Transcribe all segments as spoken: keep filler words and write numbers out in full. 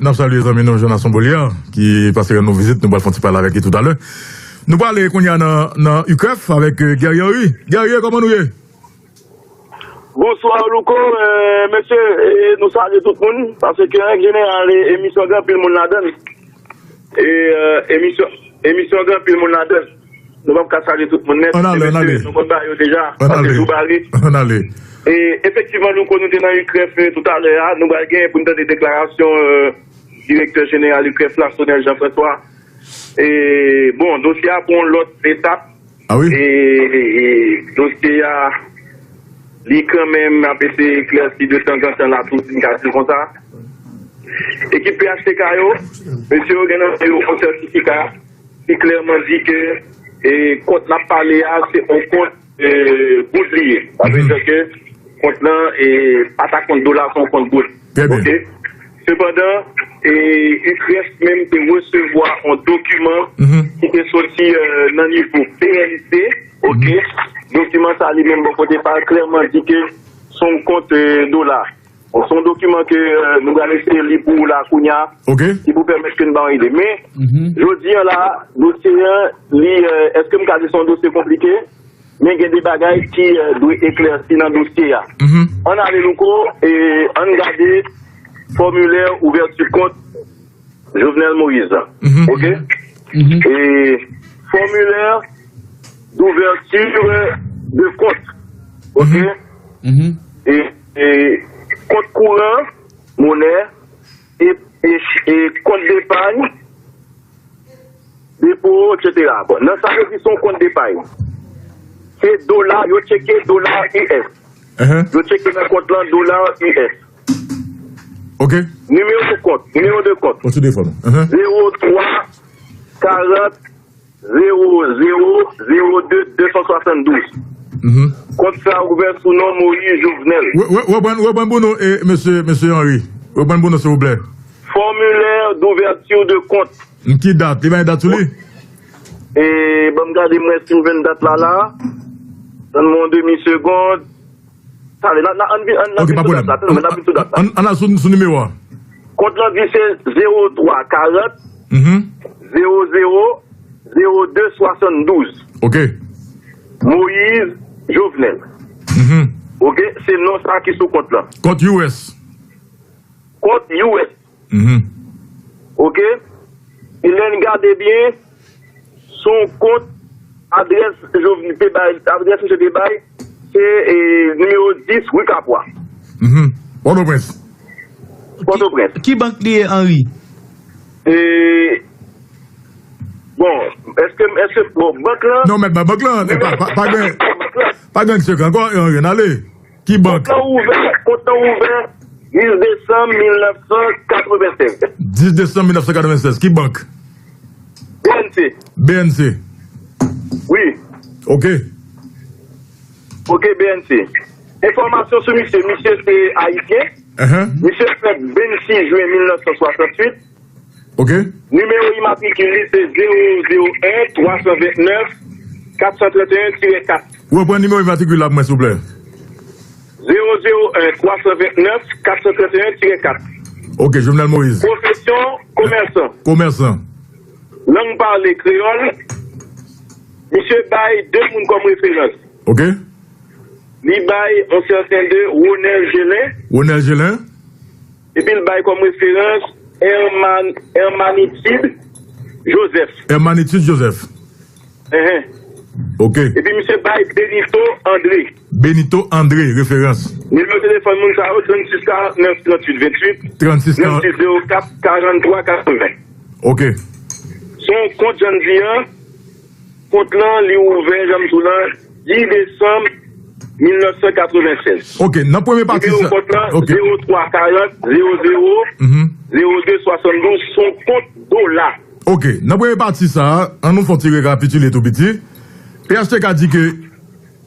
N ap salye zanmi nou Jonasson Bolian, ki pase rann nou vizit, nou pral fè yon ti pale avèk li toutalè. Nou prale kounye a nan, nan UCREF avèk, eh, Guerrier Henry. Guerrier, kòman nou ye? Bonswa, Louko. Eh, mesye, eh, nou salye tout moun, paske an jeneral, eh, emisyon gen anpil moun ladan l. E, eh, emisyon, emisyon gen anpil moun ladan l. Nou p ap ka salye tout moun nèt. Ann ale, ann ale. Nou konn ba yo deja, paske jou bare. Ann ale. E, efektivman, Louko, nou te nan UCREF, eh, toutalè a, nou pral gen pou n tande deklarasyon, eh, direktè jeneral UCREF la, Sonel Jean François. E, bon, dosye a pran yon lòt etap. Ah wi? E, e, dosye a, li kanmenm ap eseye eklèsi de tanzantan la, tou, si n ka di l konsa. Ekip P H T K yo, mesye yo gen nan men yo yon sètifika ki klèman di ke, e, kont n ap pale a, se yon kont, e, goud li ye. Sa vle di ke kont lan, e, pa ta kont dola, se yon kont goud. Trè byen. Oke? Sepandan, e, UCREF menm te resevwa yon dokiman ki te soti, e, nan nivo B N C, oke? Dokiman sa li menm bò kote pa l klèman di ke se yon kont, e, dola. Bon, se yon dokiman ke, e, nou pral eseye li pou ou la kounye a, ki pou pèmèt ke n ba yon ide. Men, jodi a la, dosye an, li, e, èske m ka di se yon dosye konplike? Men gen de bagay ki, e, dwe eklèsi nan dosye a. Ann ale, Louko, e ann gade fòmilè ouvèti kont Jovenel Moïse. Oke? E fòmilè d'ouverture de compte. Oke? E, e kont kouran, monè, e, e, e kont depay, depo, etsetera. Bon, nan sa yo di se yon kont depay. Se dola, yo tcheke dola U S. Yo tcheke nan kont lan dola U S. Oke. Nimewo kont, nimewo de kont. Kontinye fò nou. Zewo twa karant zewo zewo zewo de de san swasanndouz. Kont sa ouvè sou non Moïse Jovenel. Reprann, reprann pou nou, e, mesye, mesye Henry. Reprann pou nou, silvouplè. Formulaire d'ouverture de compte. Ki dat? Li bay dat sou li? E, ban m gade, mwen si m jwenn dat la la. Tann mwen yon demi segond. Tande, n a, n a, ann vin, ann, n a vin sou dat la. Tann mwen, n a vin sou dat la. Ann, ann al sou, sou nimewo a. Kont lan di se zewo twa karant zewo zewo zewo de swasanndouz. Oke. Moïse Jovenel. Oke, se non sa ki sou kont lan. Kont U S. Kont U S. Oke? E lè n gade byen, se yon kont adrès Jovenel te bay, adrès misye te bay, se, e, nimewo dis ri Kapwa. Pòtoprens. Pòtoprens. Ki, ki bank li ye, Henry? E, bon, èske, èske, bon, bank lan. Non, mèt ba bank lan, pa, pa, pa gen, pa gen sekrè ankò, Henry, n ale. Ki bank? Kont lan ouvè, kont lan ouvè dis desanm mil nèf san katrevennsèz. Dis desanm mil nèf san katrevennsèz. Ki bank? B N C. B N C. Wi. Oke. Oke, B N C. Enfòmasyon sou misye. Misye se ayisyen. Misye fèt vennsis jen mil nèf san swasanntuit. Oke. Nimewo imatrikil li se zewo zewo en twa san vennèf kat san trannteyen tirè kat. Reprann nimewo imatrikil la pou mwen, silvouplè. Zewo zewo en twa san vennèf kat san trannteyen tirè kat. Oke, Jovenel Moïse. Pwofesyon, komèsan. Komèsan. Lang pale, kreyòl. Misye bay de moun kòm referans. Oke. Li bay yon sèten de Ronel Gelin. Ronel Gelin. Epi l bay kòm referans Herman-, Hermanitide Joseph. Hermanitide Joseph. Enhen. Oke. Epi misye bay Benito André. Benito André, referans. Nimewo telefòn moun sa yo, trannsis karantnèf tranntuit venntuit, trannsis karant, trannsis zewo kat karanntwa katreven. Oke. Se yon kont, jan m di an, kont lan, li ouvè, jan m di w lan, dis desanm mil nèf san katrevennsèz. Oke, nan premye pati sa. Nimewo kont lan, oke, zewo twa karant zewo zewo zewo de swasanndouz, se yon kont dola. Oke, nan premye pati sa, ann nou fè yon ti rekapitile tou piti. P H T K di ke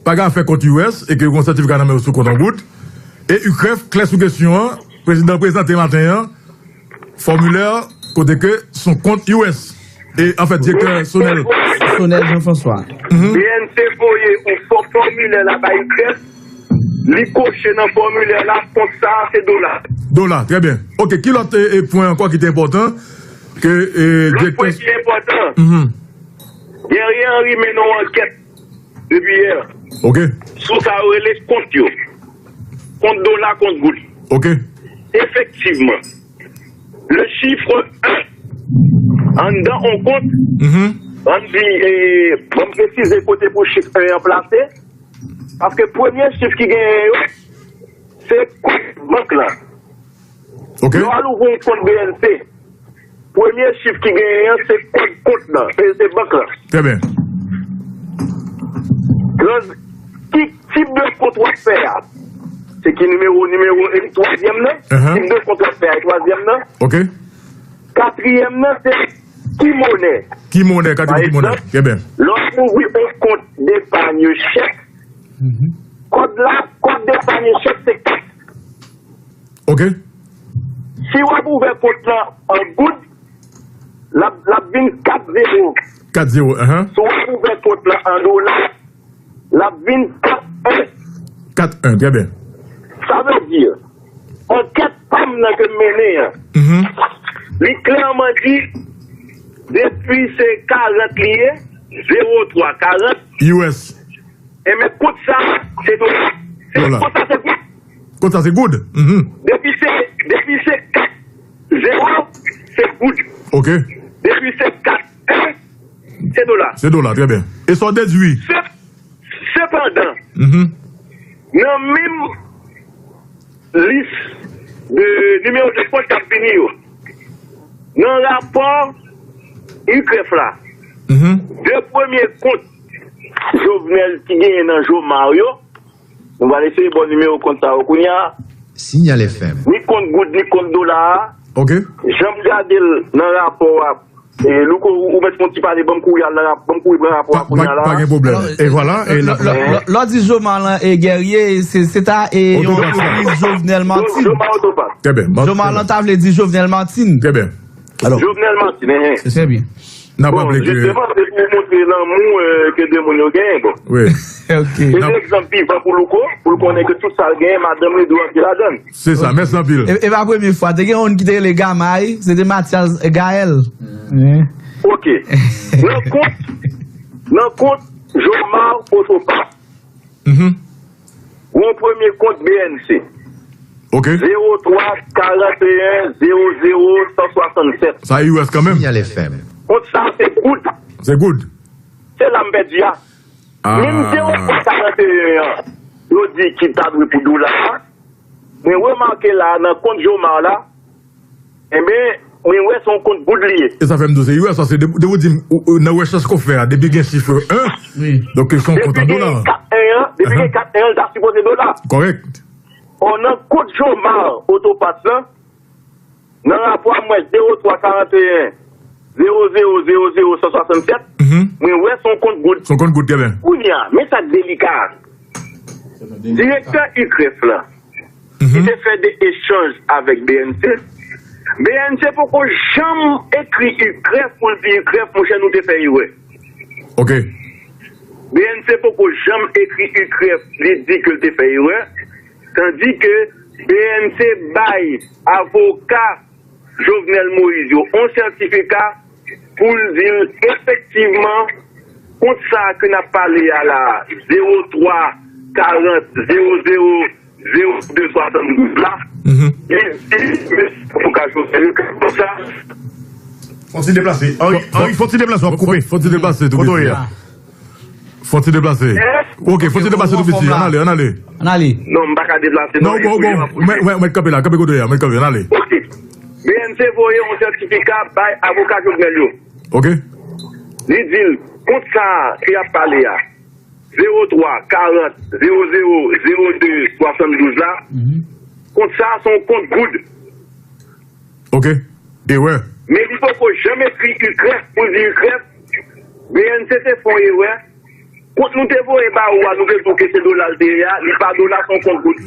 pa gen afè kont U S e ke yo gen yon sètifika nan men yo sou kont an goud. E UCREF klè sou kesyon an, prezidan prezante maten an, fòmilè kote ke se yon kont U S. E, anfèt, direktè Sonel. Sonel Jean François. B N C voye yon fo fòmilè la bay UCREF. Li koche nan fòmilè la, kont sa a se dola. Dola, trè byen. Ok, ki lòt e, e, pwen ankò ki te enpòtan ke e, Lòt pwen direktè ki enpòtan, Mhm. Guerrier Henry mennen yon ankèt depi yè Ok. sou sa yo rele kont yo. Kont dola, kont goud. Ok. Efektivman, le chiffre un anndan yon kont, Mhm. ann di, e, ban m presize kote pou chif un an plase, paske premye chif ki genyen yo, se kont bank la. Ok. Lè w al ouvri yon kont B N C, premye chif ki genyen an, se kòd kont lan, se, se bank lan. Trè byen. Trans, ki tip de kont w ap fè a? Se ki nimewo, nimewo, e twazyèm nan? Ahan. Tip de kont w ap fè a, e twazyèm nan? Ok. Katriyèm nan, se ki monè? Ki monè, katriyèm ki monè? Pa egzanp, Trè byen. Lè w ouvri yon kont depanye chèk, Mhm. kòd la, kòd depanye chèk se kat. Ok. Si w ap ouvè kont lan an goud, l ap, l ap vin kat zewo. Kat zewo, ahan. Si w ap ouvè kont lan an dola, l ap vin kat en. Kat en, trè byen. Sa vle di, ankèt pa m nan ke m mennen an, Mhm. li klèman di, depi se karant li ye, zewo twa karant, U S. Enben, kont sa, se dola. Se, Dola. Kont sa, se goud. Kont sa, se goud. Mhm. Depi se, depi se kat zewo, se goud. Ok. Depi se kat en, se dola. Se dola, trè byen. E sa w dedui? Se, sepandan, Mhm. nan menm lis de nimewo de kont k ap vini yo. Nan rapò UCREF la, Mhm. de premye kont Jovenel ki genyen nan Jomar yo, nou pral eseye ba w nimewo kont sa yo kounye a. Signal F M. Ni kont goud, ni kont dola a. Ok. Jan m gade l nan rapò a, E, Louko, ou, ou mèt fè yon ti pale, ban m kouri al nan rap-, ban m kouri pran rapò a Pa, kounye pa, a la. pa gen pwoblèm. Alò, E vwala, e lè, n ap lè, lè, lè w di Jomar lan e Guerrier, se, se ta e yon Autopass la. Repriz Jovenel Martin. Jomar Autopass. Trè byen, Jomar lan ta vle di Jovenel Martin. Trè byen. Alò. Jovenel Martin, hein, hein. Se trè byen. N ap Bon, raple ke jisteman, se pou montre lanmou, euh, ke de moun yo genyen, bon. Wi. Ok. Se N ap yon egzanp vivan pou Louko, pou l konnen ke tout sa l genyen, madanm li dwe antre ladan l. Se sa, mèsi anpil. E, e pa premye fwa. Te gen yon ki te rele Gamay, se te Mathias Gaël. Wi. Ok. Nan kont, nan kont Jomar Autopass, Mhm. gon premye kont B N C. Ok. Zewo twa karant e en zewo zewo san swasannsèt. Sa U S kanmenm. Signal F M. Kont sa se goud. Se goud. Se la m pèdi a. Ah. Menm zewo twa karant e en an, yo di ki ta dwe pou dola a. Mwen remake la, nan kont Jomar la, enben, mwen wè se yon kont goud li ye. E sa fè m di w se U S, paske depi, depi w di m, ou, ou, nan rechèch ke w fè a, depi gen chif en, Wi. donk se yon kont an dola. Depi gen kat en an, depi gen Ahan. kat en an, l ta sipoze dola. Kòrèk. Ò, nan kont Jomar Autopass lan, nan rapò a m wè zewo twa karant e en zewo zewo zewo zewo san swasannsèt, Mhm. mwen wè se yon kont goud. Se yon kont goud, trè byen. Kounye a, men sa k delika a. Direktè UCREF la, ki Mhm. te fè de echanj avèk B N C, B N C poko janm ekri UCREF pou l di UCREF, monchè, nou te fè erè. Ok. B N C poko janm ekri UCREF, li di ke l te fè erè, tandi ke B N C bay avoka Jovenel Moïse yo yon sètifika pou l di l efektivman kont sa ke n ap pale a la, zewo twa karant zewo zewo zewo de swasann douz la, Mhm. li di, mesye avoka Jovenel, kont sa. Fò ti deplase. Henry, Fò, fò, Henry, fò ti deplase, w ap koupe. Fò ti deplase tou Kote w piti. ye a? Fò ti deplase. Eh? Ok, fò ti deplase tou piti. Ann ale, ann ale. Ann ale. Non, m pa ka deplase, non, Non, bon, bon. Mwen, mwen, mwen kanpe la, kanpe kote w ye a, mwen kanpe, ann ale. Ok. B N C voye yon sètifika bay avoka Jovenel yo. Ok. Li di l, kont sa a ke y ap pale a, zewo twa karant zewo zewo zewo de swasann douz la, Mhm. kont sa a se yon kont goud. Ok. Erè. Men li poko janm ekri UCREF pou l di UCREF, B N C te fè yon erè. Kont nou te voye ba ou a, nou te di w ke se dola l te ye a, li pa dola, se yon kont goud.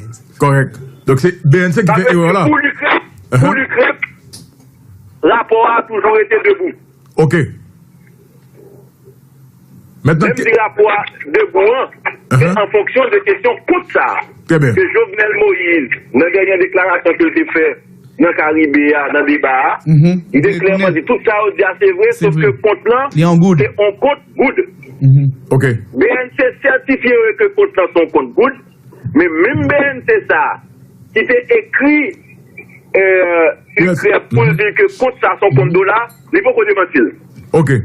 Kòrèk. Donk se B N C ki fè erè la. Sa vle di pou UCREF, pou Ahan. UCREF, rapò a toujou rete debou. Ok. Menm si rapò a Debout an, se an fonksyon de kesyon kont sa a ke Jovenel Moïse, nan dènye deklarasyon ke l te fè nan Karibe a, nan deba a, li te klèman di tout sa yo di a se vre, sof ke kont lan se yon kont goud. B N C sètifye ke kont lan se yon kont goud, men menm B N C sa a ki te ekri Ucref pou l di ke kont sa se yon kont dola, li poko demanti l. Ok.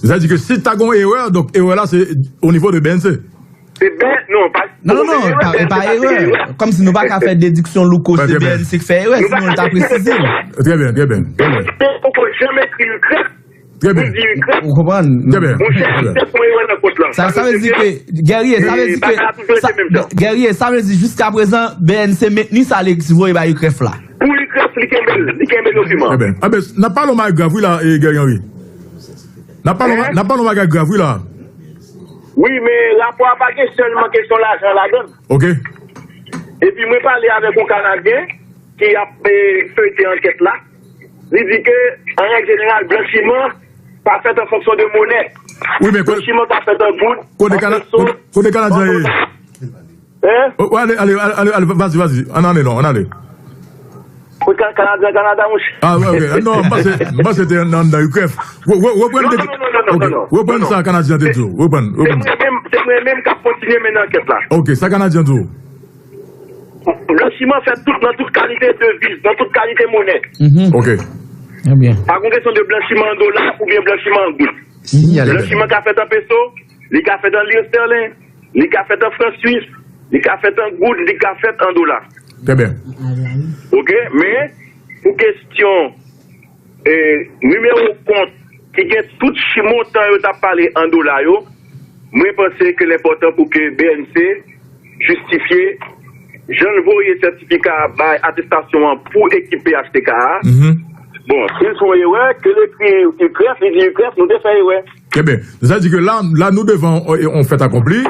Sa di ke si ta gen yon erè, donk erè la se o nivo de B N C. Se byen, non, pa. Non, non, non, e pa erè. Kòmsi nou pa ka fè dediksyon Louko se B N C k fè erè, sinon l ta presize l. Trè byen, trè byen. Poko janm ekri Ucref. Trè byen. Ou konprann? Trè byen. Monchè, se pon erè nan kont lan. Sa vle di ke Guerrier, sa vle di ke Guerrier, sa vle di jiska prezan B N C mentni sa li voye bay Ucref la. Pou Ucref, li kenbe l, li kenbe dokiman. Trè byen. Anben, n ap pale yon bagay grav wi la, Guerrier Henry. N ap pale yon bagay grav wi la. Wi, men rapò a pa gen sèlman kesyon lajan ladan l. Ok. Epi mwen pale avèk yon Kanadyen ki ap feyte ankèt la. Li di ke, an règ jeneral, blanchiman pa fèt an fonksyon de monè. Wi, men blanchiman ka fèt an goud, an peso, an dola. Hein? Oh, ale, ale, ale, ale, vas-y, vas-y. Ann ale non, ann ale. Ou ka Kanadyen Kanada, monchè. Ah, ok. Non, m panse, m panse te nan nan Ucref. Reprann te. Ok. Reprann sa Kanadyen te di w. Reprann. Se mwen menm, se mwen menm k ap kontinye mennen ankèt la. Ok, sa Kanadyen di w. Blanchiman fèt tout nan tout kalite deviz, nan tout kalite monè. Ok. Pa gen kesyon de blanchiman an dola oubyen blanchiman an goud. Blanchiman ka fèt an peso, li ka fèt an lir stèlen, li ka fèt an fran swis, li ka fèt an goud, li ka fèt an dola. Trè byen. Ok, men pou kesyon e, nimewo kont ki gen tout chi montan yo t ap pale an dola yo, mwen panse ke l enpòtan pou ke B N C jistifye jan l voye sètifika bay atestasyon an pou ekip P H T K a. Bon, si l fè yon erè, ke l ekri Ucref, li di Ucref, nou te fè erè. Ebyen, sa di ke la, la nou devan yon fèt akonpli.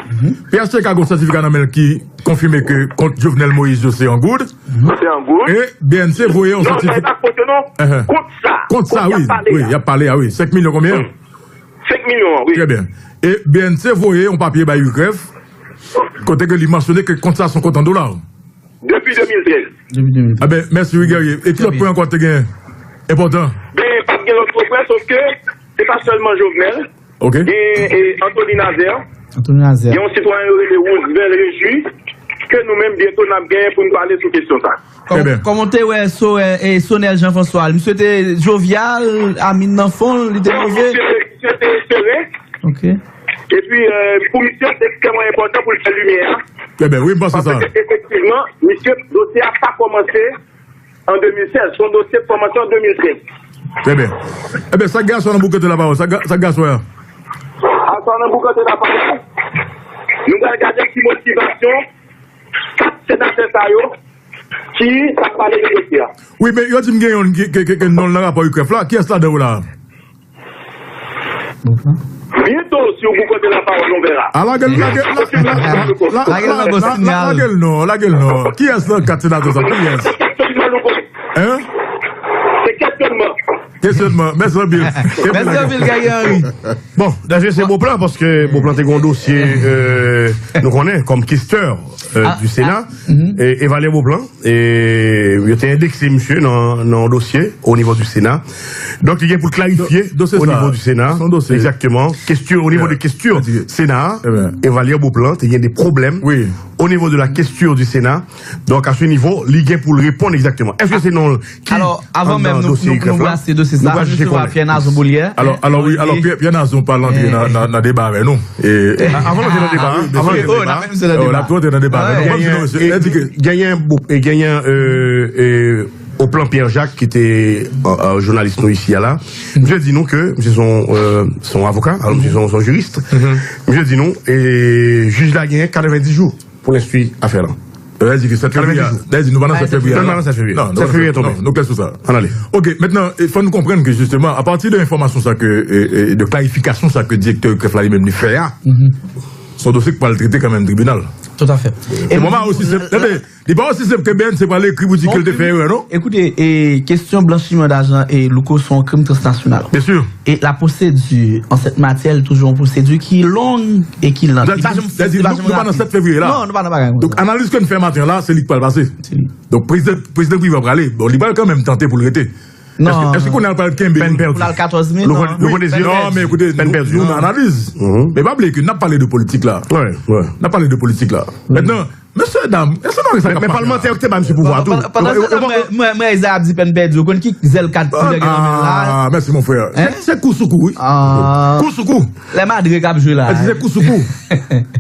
P H T K gen yon sètifika nan men l ki konfime ke kont Jovenel Moïse yo se an goud. Se an goud. E B N C voye yon sètifika. Non, sa e pa kont yo non. Kont sa. Kont sa, wi. Wi, y ap pale a, wi. Senk milyon konbyen? Senk milyon an, wi. Trè byen. E B N C voye yon papye bay Ucref, kote ke li mansyone ke kont sa se yon kont an dola. Depi de mil trèz. Depi de mil trèz. Enben, mèsi wi Guerrier. E ki lòt pwen ankò te gen enpòtan? Ben, pa t gen lòt pwen, sof ke se pa sèlman Jovenel. Ok. Gen e, Anthony Nazaire. Anthony Nazaire. Gen yon sitwayen yo rele Roosevelt Rejui, ke nou menm byento n ap genyen pou n pale sou kesyon sa. Kòman w te wè Sonèl Jean François? Misye te jovyal, a min nan fon l, li te move? Misye te sere. Ok. Epi, pou misye, se ekstrèmman enpòtan pou l fè limyè a. Trè byen, wi, m panse sa. Paske, efektivman, misye, dosye a pa kòmanse an de mil sèz. Se yon dosye k kòmanse an de mil trèz. Trè byen. Ebyen, sa k gen aswè nan Boukanté Lapawòl? Sa k gen aswè a? Aswè nan Boukanté Lapawòl, nou pral gade ki motivasyon kat senatè sa yo ki t ap pale de dosye a. Wi, men yo di m gen youn ke non l nan rapò Ucref la. Kiyès ladan yo la a? Byento, si w pou kote lapawòl, on verra. A, lage l, lage l, lage l, lage l non, lage l non. Kiyès nan kat senatè sa? Kiyès? Se kesyonman nou konnen. Hein? Se kesyonman. Kesyonman. Mèsi anpil. Mèsi anpil, Guerrier Henry. Bon, danje se Beauplan, paske Beauplan te gen yon dosye, euh, nou konnen, kòm kestè, euh, du Sénat, e, e Valère Beauplan. E yo te endekse misye nan, nan yon dosye o nivo di Sena. Donk, li gen pou l klarifye o nivo di Sena. Egzakteman. Kestyon, o nivo de kestyon Sena a, e Valère Beauplan te gen de pwoblèm o nivo de la kestyon di Sena. Donk, a se nivo, li gen pou l reponn egzakteman. Èske se non l ki anndan dosye Ucref la? Alò, avan menm nou, nou brase dosye sa a, nou resevwa Pierre Nazon Beaulière. Alò, alò, wi, alò, Pierre, Pierre Nazon pral antre nan, nan, nan deba avè nou. E, avan nou antre nan deba, avan nou antre nan deba, Genyen, genyen, genyen, euh, euh, Oplan Pierre Jacques, ki te, euh, euh, jounalis nou isi a la. Misye di nou ke misye se yon, euh, se yon avoka, alò misye se yon, se yon jiris. Misye di nou, e, jij la genyen katrevenndis jou pou l enstwi afè la. Sa vle di ke sèt fevriye a, sa vle di nou pa nan sèt fevriye a la. Non, nou pa nan sèt fevriye. Non, nou pa nan sèt fevriye. Sèt fevriye tonbe. Non, nou klè sou sa. Ann ale. Ok, mentnan, e, fò nou konprann ke jisteman, apati de enfòmasyon sa ke, e, e, de klarifikasyon sa ke direktè Ucref la li menm li fè a, se yon dosye ki pral trete kanmenm tribinal. Tout à fait. Se moman osi senp. Tande, li pa osi senp ke B N C pral ekri pou di ke l te fè erè, non? Écoutez, et question blanchiment d'argent et Louko sont un crime transnational. Bien sûr. Et la procédure en cette matière, toujours une procédure qui est longue et qui lente. Li pa janm, li pa janm rapid. Nou pa nan sèt fevriye la. Non, nou pa nan bagay. Donk, analiz ke n fè maten la, se li k pral pase. Donk, prezidan, prezidan Prive prale. Bon, li pral kanmenm tante pou l rete. Non. Èske, èske kounye a l pral kenbe? Pou l al katòz me, non. Non, men ekoute, nou, nou nan analiz. Men pa bliye ke n ap pale de politik la. N ap pale de politik la. Mentnan, mesye dam, èske nou wè sa k ap pase la? Men palmantè yo ki te ba misye pouvwa tou. Pandan se tan, mwen, mwen, Isaiah ap di pèn pèdi. Ou konn ki zèl kat koulè gen nan men l la? Ah, mèsi, mon frè. Se, se kou sou kou, wi. Kou sou kou. Lè Madre k ap jwe la. Se kou sou kou.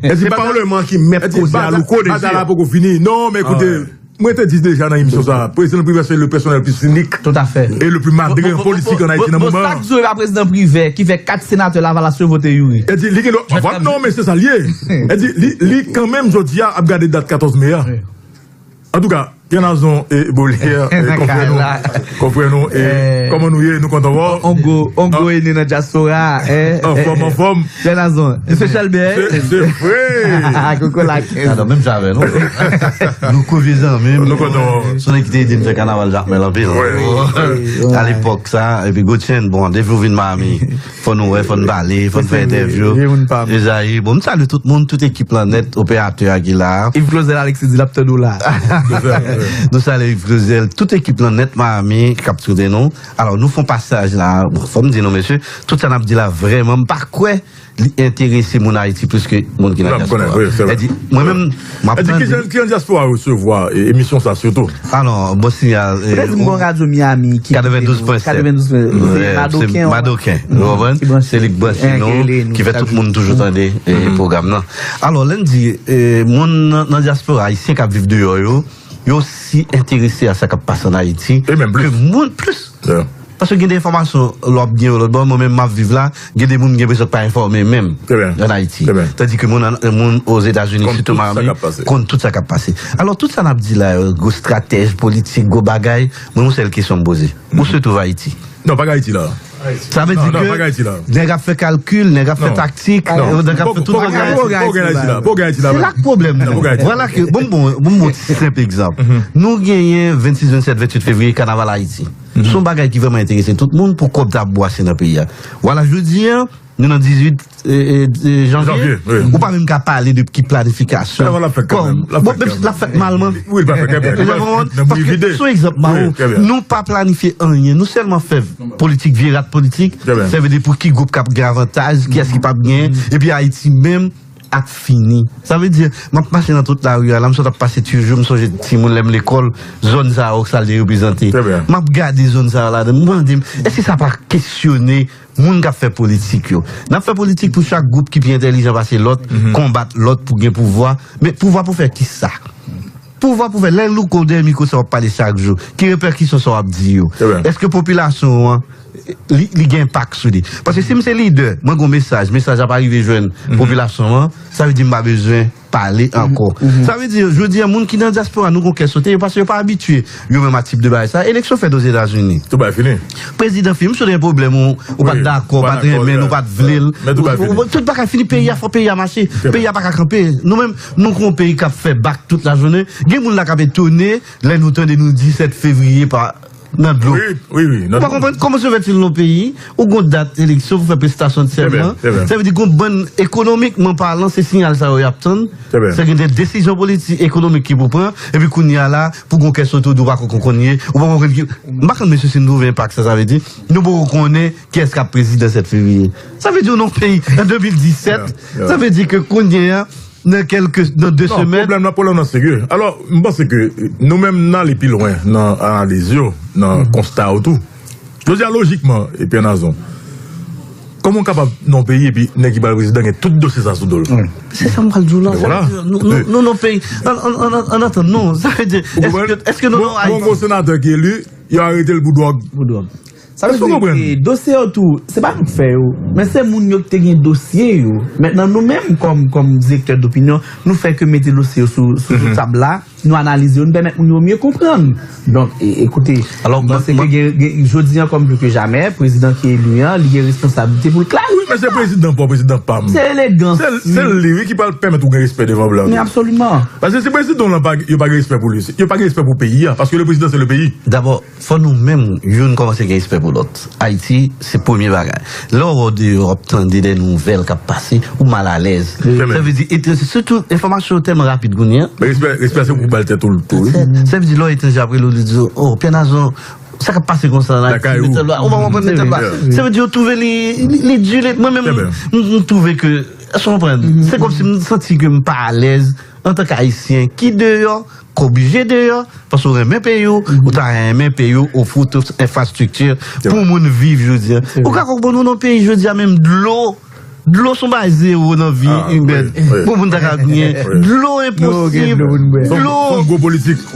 Se palman ki mèt koze a Louko Désir. Batay la poko fini. Non, men ekoute, mwen te di deja nan emisyon sa, prezidan Privè se le pèsonèl pi sinik e le pi madre an politik an Ayiti nan moman an. Sa k di w e pa prezidan Privè ki fè kat senatè Lavalas yo vote Youri? E di, li gen dwa, non, men se sa l ye. E di, li, li kanmenm jodi a ap gade dat katòz me a. Antouka, Pierre Nazon e Bolière, konfrè nou, konfrè nou, e kòman nou ye, nou kontan wè w. On gwo, on gwo ene nan dyaspora, en. Anfòm, anfòm. Pierre Nazon, Espesyal Bèy. Se, se vre. Koko Lakens. Atò, menm jan avè nou. Louko vye zanmi m. Nou kontan. Se yon nèg ki te ede m fè kanaval Jakmèl anpil. Alepòk sa, epi Gotchen, bon, depi w vin Miami, fò nou wè, fò n pale, fò n fè entèvyou. Ezayi, bon, m salye tout moun, tout ekip lan nèt, operatè a ki la. Yves Clausel Alexis di l ap tande w la. Nou salye Yves Clausel, tout ekip lan nèt Miami k ap swete nou. Alò, nou fè yon pasaj la. Bon, fò m di nou, mesye, tout sa n ap di la, vrèman, m pa kwè li enterese moun Ayiti plis ke moun ki nan dyaspora. Mwen menm, m ap tande. Ki jan, ki jan dyaspora resevwa emisyon sa sitou? Alò, bon sinyal. Ou te di m gon radyo Miami ki katrevendouz pwen sèt. Katrevendouz pwen sèt. Se Madoken, ou konprann? Se li k branche nou, ki fè tout moun toujou tande pwogram nan. Alò, lè n di moun nan, nan dyaspora, ayisyen k ap viv deyò yo, yo osi enterese a sa k ap pase ann Ayiti ke moun plis. Paske gen de enfòmasyon lè w ap gen yo lòt bò, mwen menm m ap viv la, gen de moun m gen enpresyon k pa enfòme menm ann Ayiti. Tandike moun, moun Ozetazini, sitou Miami, konn tout sa k ap pase. Alò, tout sa n ap di la yo, gwo estratèj politik, gwo bagay, mwen, yon sèl kesyon m poze. Ou se twouve Ayiti? Non, pa gen Ayiti la. Sa vle di ke nèg ap fè kalkil, nèg ap fè taktik, nèg ap fè tout bagay. Se la k pwoblèm nan. Vwala ke, bon, bon, bon, bon, ti senp egzanp. Nou genyen vennsis, vennsèt, vennwit fevriye, kanaval Ayiti. Se yon bagay ki vrèman enterese tout moun pou kòb ta ap bwase nan peyi a. Vwala, jodi a, nou nan dizuit janvye. Ou pa menm ka pale de ki planifikasyon. Bon, menm si l ap fèt malman. Paske, se yon egzanp, Mao, nou pa planifye anyen. Nou sèlman fè politik, vye rat politik. Sa vle di pou ki gwoup k ap gen avantaj, kiyès ki p ap genyen. Epi Ayiti menm ap fini. Sa vle di, m ap mache nan tout lari a la, m sot ap pase Tijo, m sonje timoun lè m lekòl, zòn sa yo, sa l te reprezante. M ap gade zòn sa yo ladan, m mande m, èske sa pa kesyone moun k ap fè politik yo? N ap fè politik pou chak gwoup ki pi entèlijan pase lòt, konbat lòt pou gen pouvwa. Men pouvwa pou fè kisa? Pouvwa pou fè, lè Louko dèyè mikwo sa w ap pale chak jou, ki repèkisyon sa w ap di yo? Èske popilasyon an, li, li gen enpak sou li? Paske si m se lidè, mwen gon mesaj, mesaj la pa rive jwenn popilasyon an, sa vle di m pa bezwen pale ankò. Sa vle di, jodi a, moun ki nan dyaspora, nou gon kè sote, yo, paske yo pa abitye yo menm a tip de bagay sa. Eleksyon fèt Ozetazini. Tout bagay fini. Prezidan fini, m sou gen pwoblèm, ou, ou pa t dakò, ou pa t renmen l, ou pa t vle l. Tout bagay fini, peyi a, fò peyi a mache. Peyi a pa ka kanpe. Nou menm, nou gon peyi k ap fè bak tout lajounen. Gen moun la k ap etone lè nou tande nou di sèt fevriye pa nan dlo. Wi, wi, wi. Ou pa konprann kòman se fè ti nan peyi, ou gon dat eleksyon pou fè prestasyon de sèman. Sa vle di gon bann, ekonomikman palan, se siyal sa yo y ap tann. Se gen de desizyon politik, ekonomik ki pou pran, epi kounye a la, pou gon kè sote ou di ou pa konn kounye, ou pa konprann ki, m pa konn mesye si nou twouve enpak sa, sa vle di, nou poko konnen kiyès k ap prezidan sèt fevriye. Sa vle di ou nan peyi, an de mil disèt, sa vle di ke kounye a, nan kèlke, nan de semèn. Non, pwoblèm nan, pwoblèm nan serye. Alò, m panse ke nou menm n ale pi lwen nan analiz yo, nan konsta yo tou. Jodi a, lojikman, epi an azon, kòman w kapab nan yon peyi epi nèg ki pral prezidan gen tout dosye sa sou do l? Se sa m pral di w la. Sa vle di, nou, nou, nou nan peyi, an, an, an, an, an atann, non. Sa vle di, èske, èske nou nan Ayiti? Ou konprann? Ou gon senatè ki eli, yo arete l pou dwòg. Pou dwòg. Sa vle di, e, dosye yo tou, se pa nou k fè yo, men se moun yo ki te gen dosye yo. Mentnan, nou menm, kòm, kòm direktè dopinyon, nou fè ke mete dosye yo sou, sou, sou tab la, nou analize yo, nou pèmèt moun yo mye konprann. Donk, e, ekoute, m panse ke gen, gen, jodi a, kòm pli ke jamè, prezidan ki eli an, li gen responsablite pou l klè. Wi, men se prezidan pa w, prezidan pa m. Se elegans. Se, se li, wi, ki pral pèmèt ou gen respè devan blan yo. Men absoliman. Paske si prezidan w lan pa, yo pa gen respè pou li, yo pa gen respè pou peyi a, paske le prezidan se le peyi. Dabò, fò nou menm, youn kòmanse gen respè pou lòt. Ayiti, se premye bagay. Lè w wè w deyò, w ap tande de nouvèl k ap pase, ou malalèz. Sa vle di, e, sitou, enfòmasyon yo tèlman rapid kounye a. Men respè, respè se pou bal tèt ou l tou, wi. Sa, sa vle di, lè w etranje ap rele w, li di w, "Oh, Pè Nazon, sa k ap pase konsa la?" Lakay ou. Ou pa konprann metòd la. Sa vle di, yo twouve li, li, li di, li, mwen menm, m, m twouve ke, èske w konprann? Se kòmsi m santi ke m pa alèz antanke Ayisyen ki deyò, k oblije deyò, paske w renmen peyi w, ou ta renmen peyi w ofri w tout enfrastrikti pou moun viv jodi a. Ou ka konprann nou nan peyi jodi a, menm dlo, dlo se yon bagay zewo nan vi imèn. Pou moun ta ka gnyen. Dlo enposib. Dlo.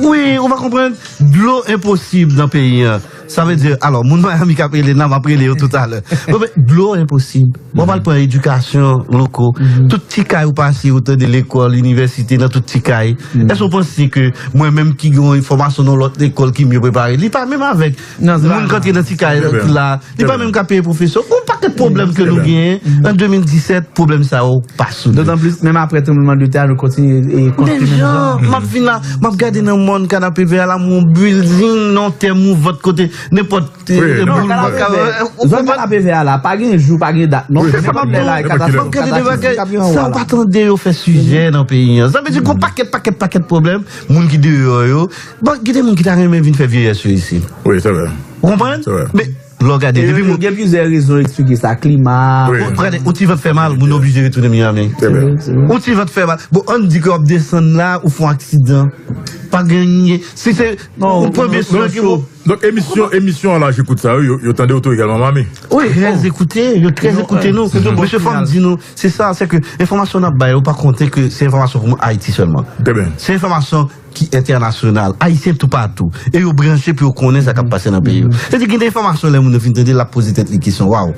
Wi, ou pa konprann. Dlo enposib nan peyi a. Sa vle di, alò, moun Miami k ap rele n la, m ap rele yo toutalè. Bon, men, dlo enposib. W ap al pran edikasyon loko. Tout ti kay ou pase, ou tande lekòl, inivèsite, nan tout ti kay. Èske w panse ke mwen menm ki gen yon fòmasyon nan lòt lekòl ki mye prepare, li pa menm avèk moun k antre nan ti kay la, li pa menm ka peye pwofesè? Gon pakèt pwoblèm ke nou genyen an de mil disèt, pwoblèm sa yo pa soulve. Dotan plis, menm apre tranblemanntè a, nou kontinye e konstwi menm jan. M ap vin la, m ap gade nan mòn Kanapevè a la, yon building, nan tè mouvant kote, nenpòt Zòn Kanapevè a la, pa gen jou, pa gen dat, non. Nenpòt lè la, e katastwòf, katastwòf k ap gen anwo a la. Sa w pa tande yo fè sijè nan peyi a. Sa vle di gon pakèt, pakèt, pakèt pwoblèm, moun ki deyò yo. Bon, gen de moun ki ta renmen vin fè vyeyès yo isit. Wi, se vre. Ou konprann? Se vre. Men, lè w gade, depi moun gen plizyè rezon eksplike sa, klima. Bon, gade, yon ti van fè mal, moun oblije retounen Miami. Se vre, se vre. Yon ti van fè mal. Bon, ann di ke w ap desann la, ou fè yon aksidan. Pa gen anyen. Si se yon premye swen ki bon. Donk, emisyon, emisyon an la, jekout sa, yo, yo tande w tou egalman, Miami. Wi, trè ekoute, yo trè ekoute nou. Mesye, fò m di nou, se sa, se ke enfòmasyon n ap bay, ou pa konte ke se enfòmasyon pou moun Ayiti sèlman. Se enfòmasyon ki entènasyonal, Ayisyen toupatou. E yo branche pou yo konnen sa k ap pase nan peyi yo. Se di, gen de enfòmasyon, lè moun yo fin tande, l ap poze tèt li kesyon, waw.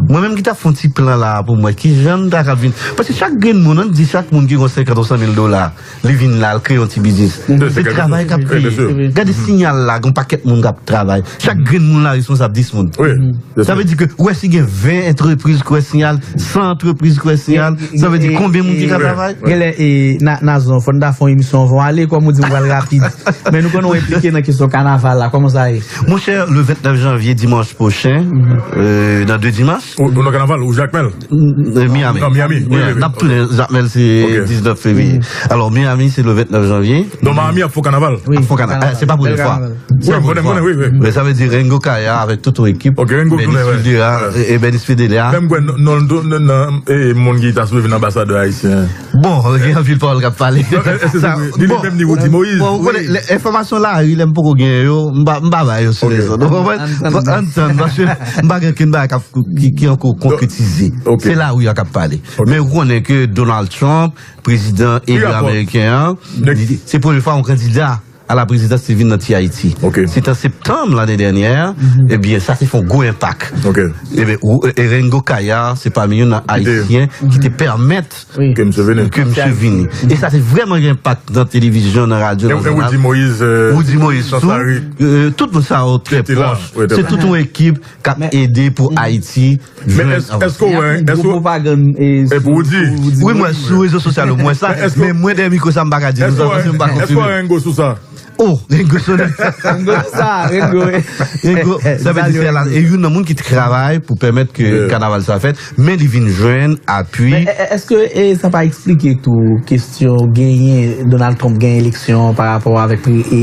Mwen menm ki t ap fè yon ti plan la pou mwen, ki jan m ta ka vin? Paske chak grenn moun, ann di chak moun ki gen senkant ou san mil dola, li vin la, l kreye yon ti biznis. Se travay k ap kreye. Gade Sinyal la, gen yon pakèt moun k ap travay. Chak grenn moun la responsab dis moun. Sa vle di ke ou wè si gen ven antrepriz ki wè Sinyal, san antrepriz ki wè Sinyal, sa vle di konbyen moun ki ka travay? Genlè, e, Nazon, fò n ta fè yon emisyon anvan w ale, kòm ou di, m pral rapid. Men nou konnen w enplike nan kesyon kanaval la, kòman sa ye? Monchè, le vennèf janvye, dimanch pwochen, euh, nan de dimanch. Ou, ou nan kanaval, ou Jakmèl? N-, n-, Miami. Nan Miami, wi, wi, wi. N ap tounen Jakmèl, se diznèf fevriye. Alò, Miami, se le vennèf janvye. Donk, Miami ap fè kanaval? Wi, ap fè kanaval. Eh, se pa premye fwa. Wi, m konnen, m konnen, wi, wi. Men sa vle di Rengo Kaya avèk tout yon ekip. Ok, Rengo tounen, wi. Bernice Federa, e Bernice Federa. Menm kwè nan, nan, nan, nan, e, moun ki ta sipoze vin anbasadè ayisyen. Bon, gen anpil pawòl k ap pale. Non, e, e, se sa, li, li menm ni Roody Moïse. Bon, ou konnen, lè, enfòmasyon lari, lè m poko genyen yo, m pa, m pa bay yo sou rezo. Donk, ou konprann? Ann tann, paske m pa gen okenn bagay k ap, ki, ki ankò konkretize. Se lari a k ap pale. Men ou konnen ke Donald Trump, prezidan eli ameriken an, li, se premye fwa yon kandida a la prezidans te vin nan Ti Ayiti. Se te an septanm lane dènyè, ebyen, sa te fè yon gwo enpak. Ebyen, ou, e, e Rengo Kaya, se pami youn nan Ayisyen ki te pèmèt ke misye vini. E sa te vrèman gen enpak nan televizyon, nan radyo, nan jounal. Roody Moïse, euh, Roody Moïse tou, euh, tout moun sa yo trè pwòch. Se tout yon ekip k ap ede pou Ayiti jwenn avanse. Men èske w wè, èske w wè, e pou Roody? Wi, mwen sou rezo sosyal yo, mwen sa, men mwen dèyè mikwo sa, m pa ka di nou sa, paske m pa konfime. Èske w wè Rengo sou sa? Oh, Rengo sou sa. Rengo sou sa, Rengo, wi. Rengo, sa vle di se la, e youn nan moun ki travay pou pèmèt ke kanaval sa fèt, men li vin jwenn apui. Men, e, e, èske, e, sa pa eksplike tou kesyon genyen, Donald Trump genyen eleksyon pa rapò avèk pri, e,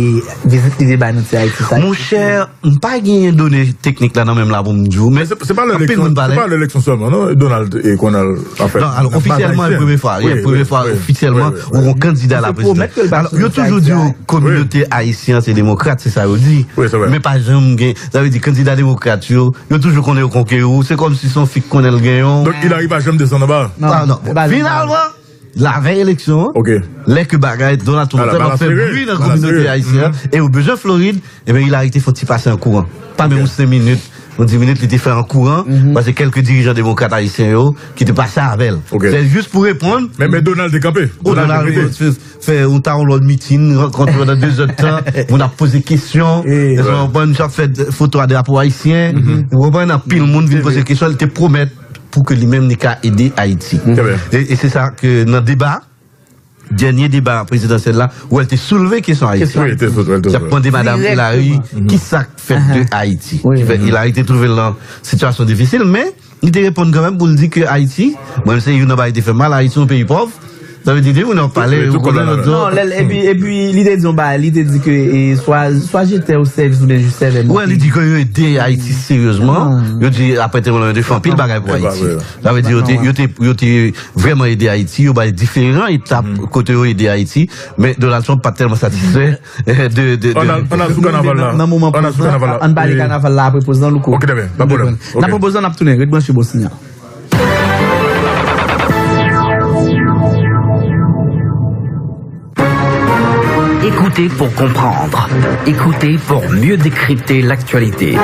vizit li te bay nan Ti Ayiti sa? Monchè, m pa genyen done teknik la nan men m la pou m di w, men se, se pa lè eleksyon, se pa lè eleksyon sèlman, non, Donald e konn al, anfèt, non, alò, ofisyèlman, e premye fwa, e premye fwa ofisyèlman ou yon kandida a la prezidans. Alò, yo toujou di w kominote ayisyen an se demokrat, se sa yo di. Men pa janm gen, sa vle di kandida demokrat yo, yo toujou konnen yo konkeri w, se kòmsi se yon fi k konnen l genyen w. Donk, Hillary pa janm desann anba? Non, non. Finalman, lavèy eleksyon an, lè ke bagay Donald Trump tèlman fè bri nan kominote ayisyen an, e yo bezwen Florid, ebyen, Hillary te fè yon ti pase an kouran. Pa menm yon senk minit. Yon dis minit, li te fè an kouran, paske kèlke dirijan demokrat ayisyen yo ki te pase avè l. Se jis pou reponn. Men, men Donald te kanpe. Oh, Donald te kanpe. Fè yon ta yon lòt mitin, rankontre pandan de zè d tan, moun ap poze kesyon. Ou konprann, misye ap fè foto a drapo ayisyen. Ou konprann, anpil moun vin poze kesyon, li te pwomèt pou ke li menm li ka ede Ayiti. E, e se sa ke nan deba, dènye deba prezidansyèl la, ou wè l te soulve kesyon Ayiti. Wi, te soulve, te soulve. L ap mande madanm Hillary, kisa k fèt de Ayiti? Ki fè Hillary te twouve l nan sitiyasyon difisil, men li te reponn kanmenm pou l di ke Ayiti, mwen se youn nan bagay ki te fè mal, Ayiti se yon peyi pòv. Sa vle di, depi nou ap pale, ou konnen lòt zò. Non, lè l, epi, epi li te di yon bagay, li te di ke, e, swa, swa je t'ai au service oubyen je servais mon pays. Wè, li di ke yo ede Ayiti seryezman. Yo di, apre te, yo te fè anpil bagay pou Ayiti. Sa vle di, yo te, yo te, yo te vrèman ede Ayiti, yo bay diferan etap kote yo ede Ayiti, men Donald Trump pa t tèlman satisfè de, de, de. Ann al, ann al sou kanaval la. Nan moman poz la, ann pale kanaval la apre poz la, Louko. Ok, trè byen, pa pwoblèm. N ap pran poz la, n ap tounen. Ret branche bò sinyal. Écoutez pour comprendre. Écoutez pour mieux décrypter l'actualité.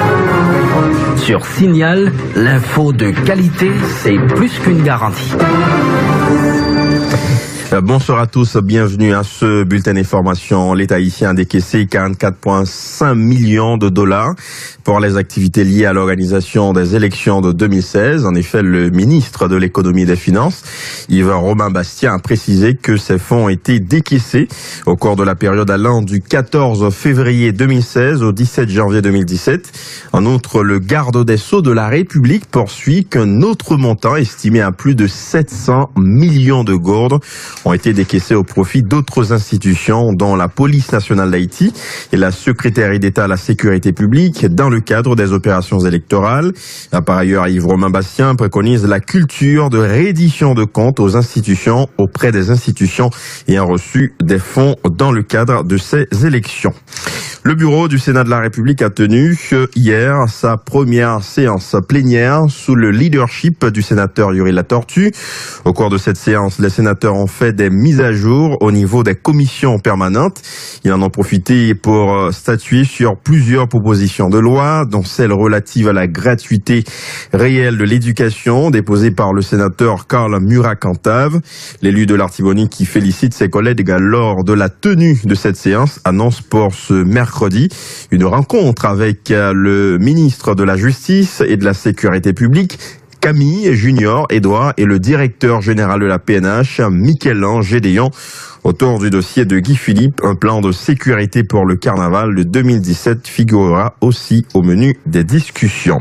Sur Signal, l'info de qualité, c'est plus qu'une garantie. Euh, bonsoir à tous, bienvenue à ce bulletin d'information. L'État haïtien a décaissé quarante-quatre point cinq millions de dollars pour les activités liées à l'organisation des élections de deux mille seize. En effet, le ministre de l'Économie et des Finances, Yves Robin Bastien, a précisé que ces fonds ont été décaissés au cours de la période allant du quatorze février deux mille seize au dix-sept janvier deux mille dix-sept. En outre, le garde des Sceaux de la République poursuit qu'un autre montant estimé à plus de sept cents millions de gourdes ont été décaissés au profit d'autres institutions, dont la Police nationale d'Haïti et la Secrétaire d'État à la sécurité publique, dans le cadre des opérations électorales. Par ailleurs, Yves Romain Bastien préconise la culture de reddition de comptes aux institutions, auprès des institutions ayant reçu des fonds dans le cadre de ces élections. Le bureau du Sénat de la République a tenu, euh, hier sa première séance plénière sous le leadership du sénateur Youri Latortue. Au cours de cette séance, les sénateurs ont fait des mises à jour au niveau des commissions permanentes. Ils en ont profité pour, euh, statuer sur plusieurs propositions de loi, dont celle relative à la gratuité réelle de l'éducation, déposée par le sénateur Carl Murat Cantave. L'élu de l'Artibonite qui félicite ses collègues lors de la tenue de cette séance annonce pour ce mercredi une rencontre avec, euh, le ministre de la Justice et de la Sécurité publique, Camille Junior Edouard, et le directeur général de la P N H, Michel-Ange Gédéon, autour du dossier de Guy Philippe. Un plan de sécurité pour le carnaval de deux mille dix-sept figurera aussi au menu des discussions.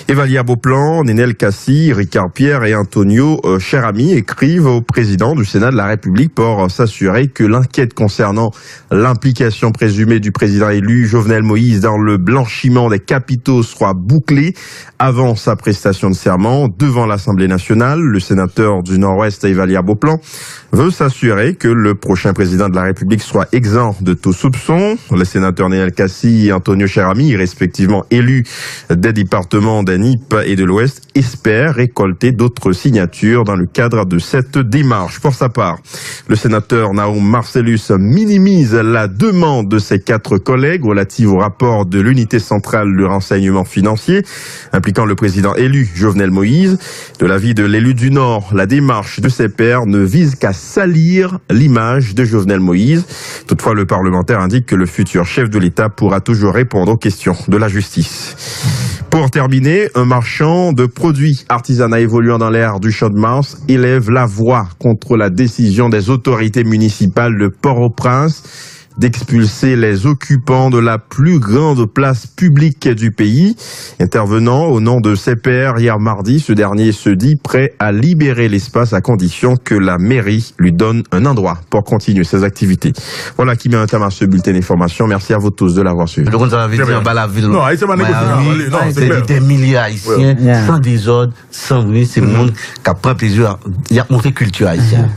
Evalia Beauplan, Nenel Cassy, Ricard Pierre et Antonio, euh, Cheramy écrivent au président du Sénat de la République pour, euh, s'assurer que l'enquête concernant l'implication présumée du président élu Jovenel Moïse dans le blanchiment des capitaux soit bouclée avant sa prestation de serment devant l'Assemblée nationale. Le sénateur du Nord-Ouest, Evalia Beauplan, veut s'assurer que le prochain président de la République soit exempt de tout soupçon. Les sénateurs Nenel Cassy et Antonio Cheramy, respectivement élus des départements des Nip et de l'Ouest, espèrent récolter d'autres signatures dans le cadre de cette démarche. Pour sa part, le sénateur Nahum Marcellus minimise la demande de ses quatre collègues relative au rapport de l'unité centrale de renseignement financier impliquant le président élu Jovenel Moïse. De l'avis de l'élu du Nord, la démarche de ses pairs ne vise qu'à salir l'image de Jovenel Moïse. Toutefois, le parlementaire indique que le futur chef de l'État pourra toujours répondre aux questions de la justice. Pour terminer, un marchand de produits artisanaux évoluant dans l'aire du Champ-de-Mars élève la voix contre la décision des autorités municipales de Port-au-Prince d'expulser les occupants de la plus grande place publique du pays. Intervenant au nom de ses pairs hier mardi, ce dernier se dit prêt à libérer l'espace à condition que la mairie lui donne un endroit pour continuer ses activités. Voilà qui met un terme à ce bulletin d'information. Merci à vous tous de l'avoir suivi. Ou konn sa sa vle di anba lavil Miami, se dè milye Ayisyen san dezòd, san bri, se moun k ap pran plezi, y ap montre kilti ayisyen.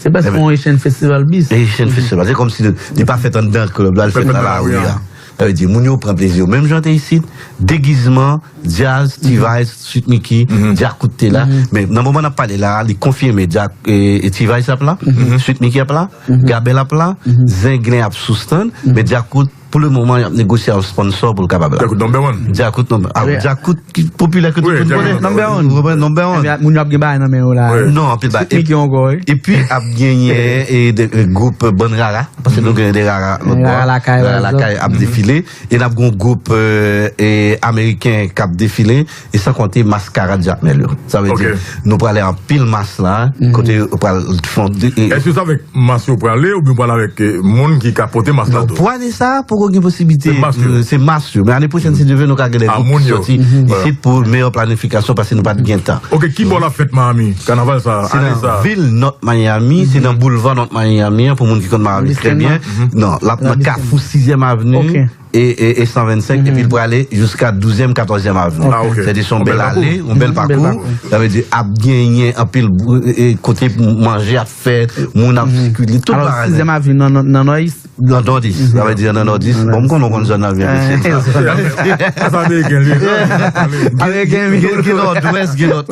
Se prèske yon Haitian Festival bis. Haitian Festival. Se kòmsi li pa fèt anndan klèb la, li fèt nan lari a. Sa vle di, moun yo pran plezi yo. Menm jan te isit, degizman, djaz, T-Vice, Sweet Micky, Djakout te la. Men nan moman n ap pale la, li konfime, Djak-, e, e T-Vice ap la, Sweet Micky ap la, Gabel ap la, Zenglen ap sou stand, men Djakout Pou le moman, y ap negosye yon sponsor pou l kapab la. Djakout number one. Djakout number, ah, Djakout ki popilè ke tout moun konnen. Number one. Ou konprann? Number one. Ebyen, moun yo ap gen bagay nan men yo la. Non, anpil bagay. Sweet Mickey ankò, wi. Epi ap genyen, e, de, e, gwoup Bann Rara, paske nou genyen de Rara lòt bò. Rara Lakay, Rara Lakay ap defile. E n ap gen yon gwoup, e, e, ameriken k ap defile. E san konte maskarad Jakmèl yo. Sa vle di, nou prale anpil mas la, kote yo pral fon. Èske se avèk mas yo prale oubyen pral avèk, e, moun ki ka pote mas la tou? Pou ane sa a, poko gen posiblite, se mas yo. Men ane pwochèn, si Dye vle, nou ka gen de gwoup ki soti isit pou meyè planifikasyon, paske nou pa t gen tan. Ok, ki bò l ap fèt Miami? Kanaval sa, ane sa? Se nan vil North Miami, se nan boulva North Miami an, pou moun ki konn Miami trè byen. Non, l ap nan kafou Sizyèm Avni e, e, e san vennsenk, epi l prale jiska douzèm, katòzyèm Avni. Sètadi se yon bèl ale, yon bèl pakou. Sa vle di, ap genyen anpil, e, kote manje ap fèt, moun ap sikile, tout bagay. Alò, Sizyèm Avni nan, nan, nan Nòdis? Nan Nòdis, sa vle di nan Nòdis. Bon, m konnen w konn zòn nan byen, mesye. Sa ameriken li. Ameriken li. Gen, gen Nòdwès, gen lòt.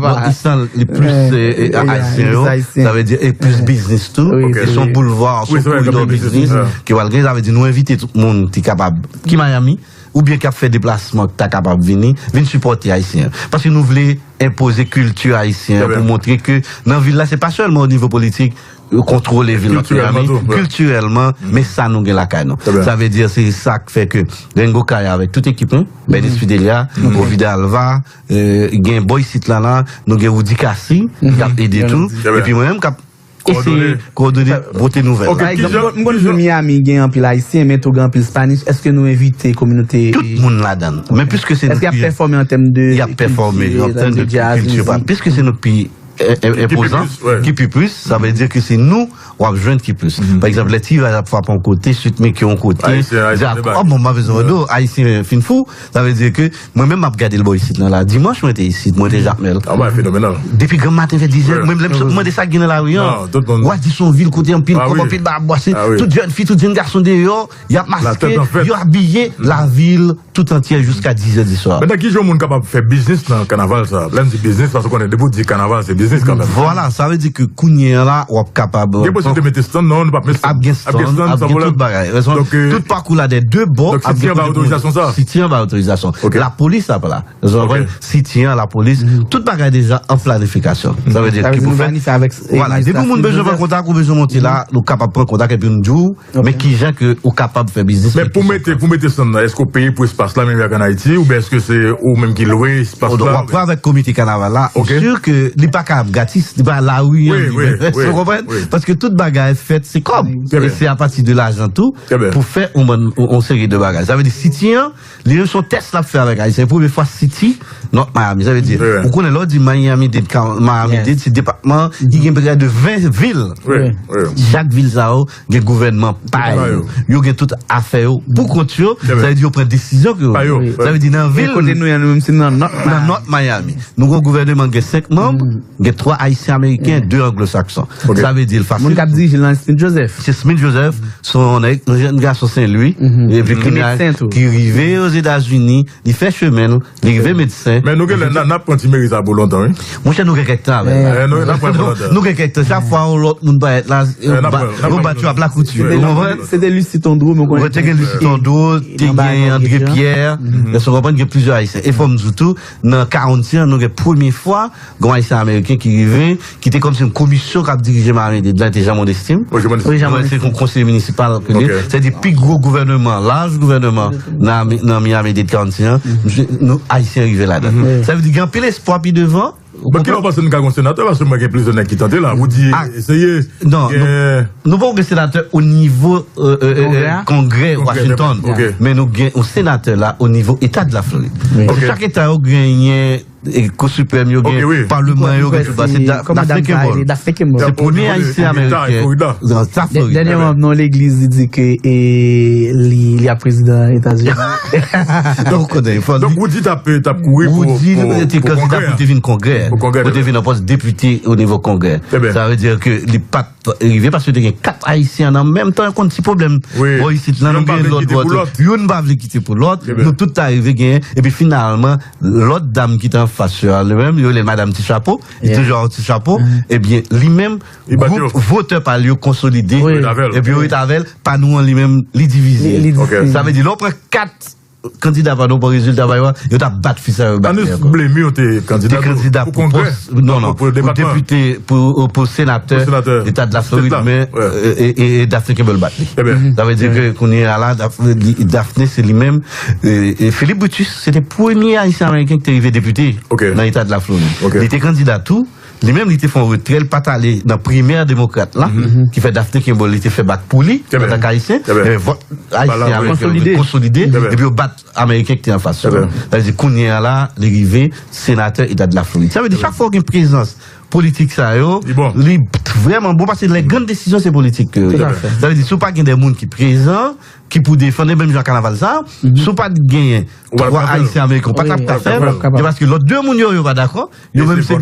Bon, isan li plis, e, e, ayisyen yo. Sa vle di, e plis biznis tou. E se yon boulva, se yon koridò biznis. Ke w al gen, sa vle di nou envite tout moun ki kapab, ki Miami, oubyen k ap fè deplasman, ki ta kapab vini, vin sipòte ayisyen. Paske nou vle enpoze kilti ayisyen pou montre ke nan vil la, se pa sèlman o nivo politik, yo kontwole vil la, kiltirèlman, men sa nou gen lakay nou. Sa vle di, se sa k fè ke Gringo Kaya avèk tout ekip nou, Bernice Fidelia, Ovida Alva, e, gen bò isit la, la, nou gen Woody Cassy, k ap ede tou, epi mwen menm k ap eseye kowòdone, pote nouvèl. Pa egzanp, m konn jwenn Miami gen anpil ayisyen, men tou gen anpil Spanish. Èske nou envite kominote? Tout moun ladan l. Men piske se nou ki, èske y ap pèfòme an tèm de kilti, an tèm de kilti, piske se nou ki, e, e, enpozan, ki pi plis, sa vle di ke se nou w ap jwenn ki plis. Pa egzanp, lè T-Vice ap frape yon kote, Sweet Mickey yon kote, Djakout, oh, bon, m pa bezwen do, ayisyen fin fou, sa vle di ke mwen menm m ap gade l bò isit la, la. Dimanch mwen te isit, mwen te Jakmèl. Depi granm maten fè dizè, mwen menm lè m sot mande sa k gen nan lari an. W a di se yon vil kote anpil kòb, anpil bagay ap bwase, tout jèn fi, tout jèn gason deyò, y ap maske, yo abiye, lavil tout antyè jiska dizè di swa. Mentnan, ki jan moun kapab fè biznis nan kanaval sa? Lè m di biznis, paske w konnen depi w di kanaval, se biznis kanmenm. Vwala, sa vle di ke kounye a la, w ap kapab, gen posiblite mete stand, non, nou p ap met stand. Ap gen stand, ap gen tout bagay. Tout pakou la dè de bò ap gen kote pou moun. Donk, City an bay otorizasyon sa? City an bay otorizasyon. Lapolis ap la. Ou konprann? City an, lapolis, tout bagay deja an planifikasyon. Sa vle di ki pou fèt. Vwala, depi moun bezwen pran kontak, ou bezwen monte la, nou kapab pran kontak epi nou di w men kijan ke ou kapab fè biznis. Men pou mete, pou mete stand nan, èske w peye pou espas la menm jan ak an Ayiti, oubyen èske se ou menm ki lwe espas la? W ap pran avèk komite kanaval la, m si ke li pa ka ap gratis, li pa lari an li menm. Ou konprann? Paske tout bagay fèt, se kòb. E se apati de lajan tou, pou fè yon bann, yon, yon seri de bagay. Sa vle di, City an, li menm se yon tès l ap fè avèk Ayisyen. Premye fwa City, North Miami. Sa vle di, ou konnen lè w di Miami-Dade, Miami-Dade, se depatman ki gen prè de ven vil. Chak vil sa yo gen gouvènman pa yo. Yo gen tout afè yo pou kont yo. Sa vle di yo pran desizyon ke yo. Sa vle di nan vil. Kote nou ye, nou menm, se nan North Miami. Nan North Miami. Nou gen yon gouvènman ki gen senk manm, gen twa Ayisyen Ameriken, de Anglo-Sakson. Sa vle di l fasil. Moun k ap dirije l nan Smith Joseph. Se Smith Joseph, se yon nèg, yon jèn gason Sen Lwi, epi kounye a ki rive Ozetazini, li fè chemen l, li rive medsen. Men nou gen lè, n a, n ap pran ti meri sa pou lontan, wi. Monchè, nou gen kèk tan avè l. N ap pran pou lontan. Nou gen kèk tan. Chak fwa yon lòt moun parèt la, yo bat yo ap lakouti. Ou konprann? Se te Lucie Tondreau, mwen konnen. Te gen Lucie Tondreau, te gen André Pierre. Èske w konprann? Gen plizyè Ayisyen. E fò m di w tou, nan County an, nou gen premye fwa, gen yon Ayisyen Ameriken ki rive, ki te kòmsi yon komisyon k ap dirije Miami-Dade la, te Jean Mondestin. Jean Mondestin se yon konseye minisipal ke li ye. Se di pi gwo gouvènman, laj gouvènman nan, nan Miami-Dade County an, nou, Ayisyen rive ladan. Sa vle di gen anpil espwa pi devan. Bon, kilè w panse n ka gen yon senatè? Paske mwen gen plizyè nèg ki tante la. Ou di eseye. Non, nou poko gen senatè o nivo kongrè Washington. Men nou gen yon senatè la o nivo eta de la Florid. Chak eta yo genyen, e, Kou Siprèm yo gen, palman yo gen, tout bagay. Se Daphney Campbell. Se premye Ayisyen Ameriken nan eta Florida. Dènyèman, nan legliz, li di ke, e, li, li ap prezidan Etazini. Donk, ou konnen, fò li. Donk, Woody t ap, t ap kouri pou, Woody te kandida pou te vin kongrè. Pou te vin nan pòs depite o nivo kongrè. Sa vle di ke li pa t rive paske te gen kat Ayisyen an menm tan, konn ti pwoblèm bò isit la, nou gen lòt bò tou. Youn pa vle kite pou lòt. Nou tout ta rive genyen. Epi finalman, lòt dam ki te Fas yo a li menm, yo rele l Madanm Ti Chapo, li toujou a yon ti chapo, ebyen, li menm, gwoup votè pa l yo konsolide, epi yo ret avè l, pa nou an li menm, li divize. Sa vle di, lè w pran kat kandida pa nou, bon rezilta pa yo a, yo t ap bat fi sa yo, bat li ankò. Annis Blémy te kandida pou kandida pou pòs, non, non, pou depatman, pou depite, pou, pou senatè eta de la Florid, men, e, e, e Daphné Kimball bat li. Sa vle di ke kounye a la, Daphné, se li menm, e, e Philippe Brutus, se te premye Ayisyen Ameriken ki te rive depite nan eta de la Florid. Li te kandida tou, li menm, li te fè yon retrè, li pa t ale nan primè demokrat la, ki fè Daphné Kimball, li te fè bak pou li, antank Ayisyen, men vòt Ayisyen Ameriken yo konsolide, epi yo bat Ameriken ki te anfas yo. Sa vle di, kounye a la, li rive senatè eta de la Florid. Sa vle di, chak fwa w gen prezans politik sa yo, li vrèman bon, paske lè grann desizyon se politik ke yo ye. Sa vle di, si w pa gen de moun ki prezan, ki pou defann, e menm jan kanaval sa, si w pa t genyen twa Ayisyen Ameriken, ou pa t ap ka fè l. Se paske lòt de moun yo, yo pa dakò. Yo menm se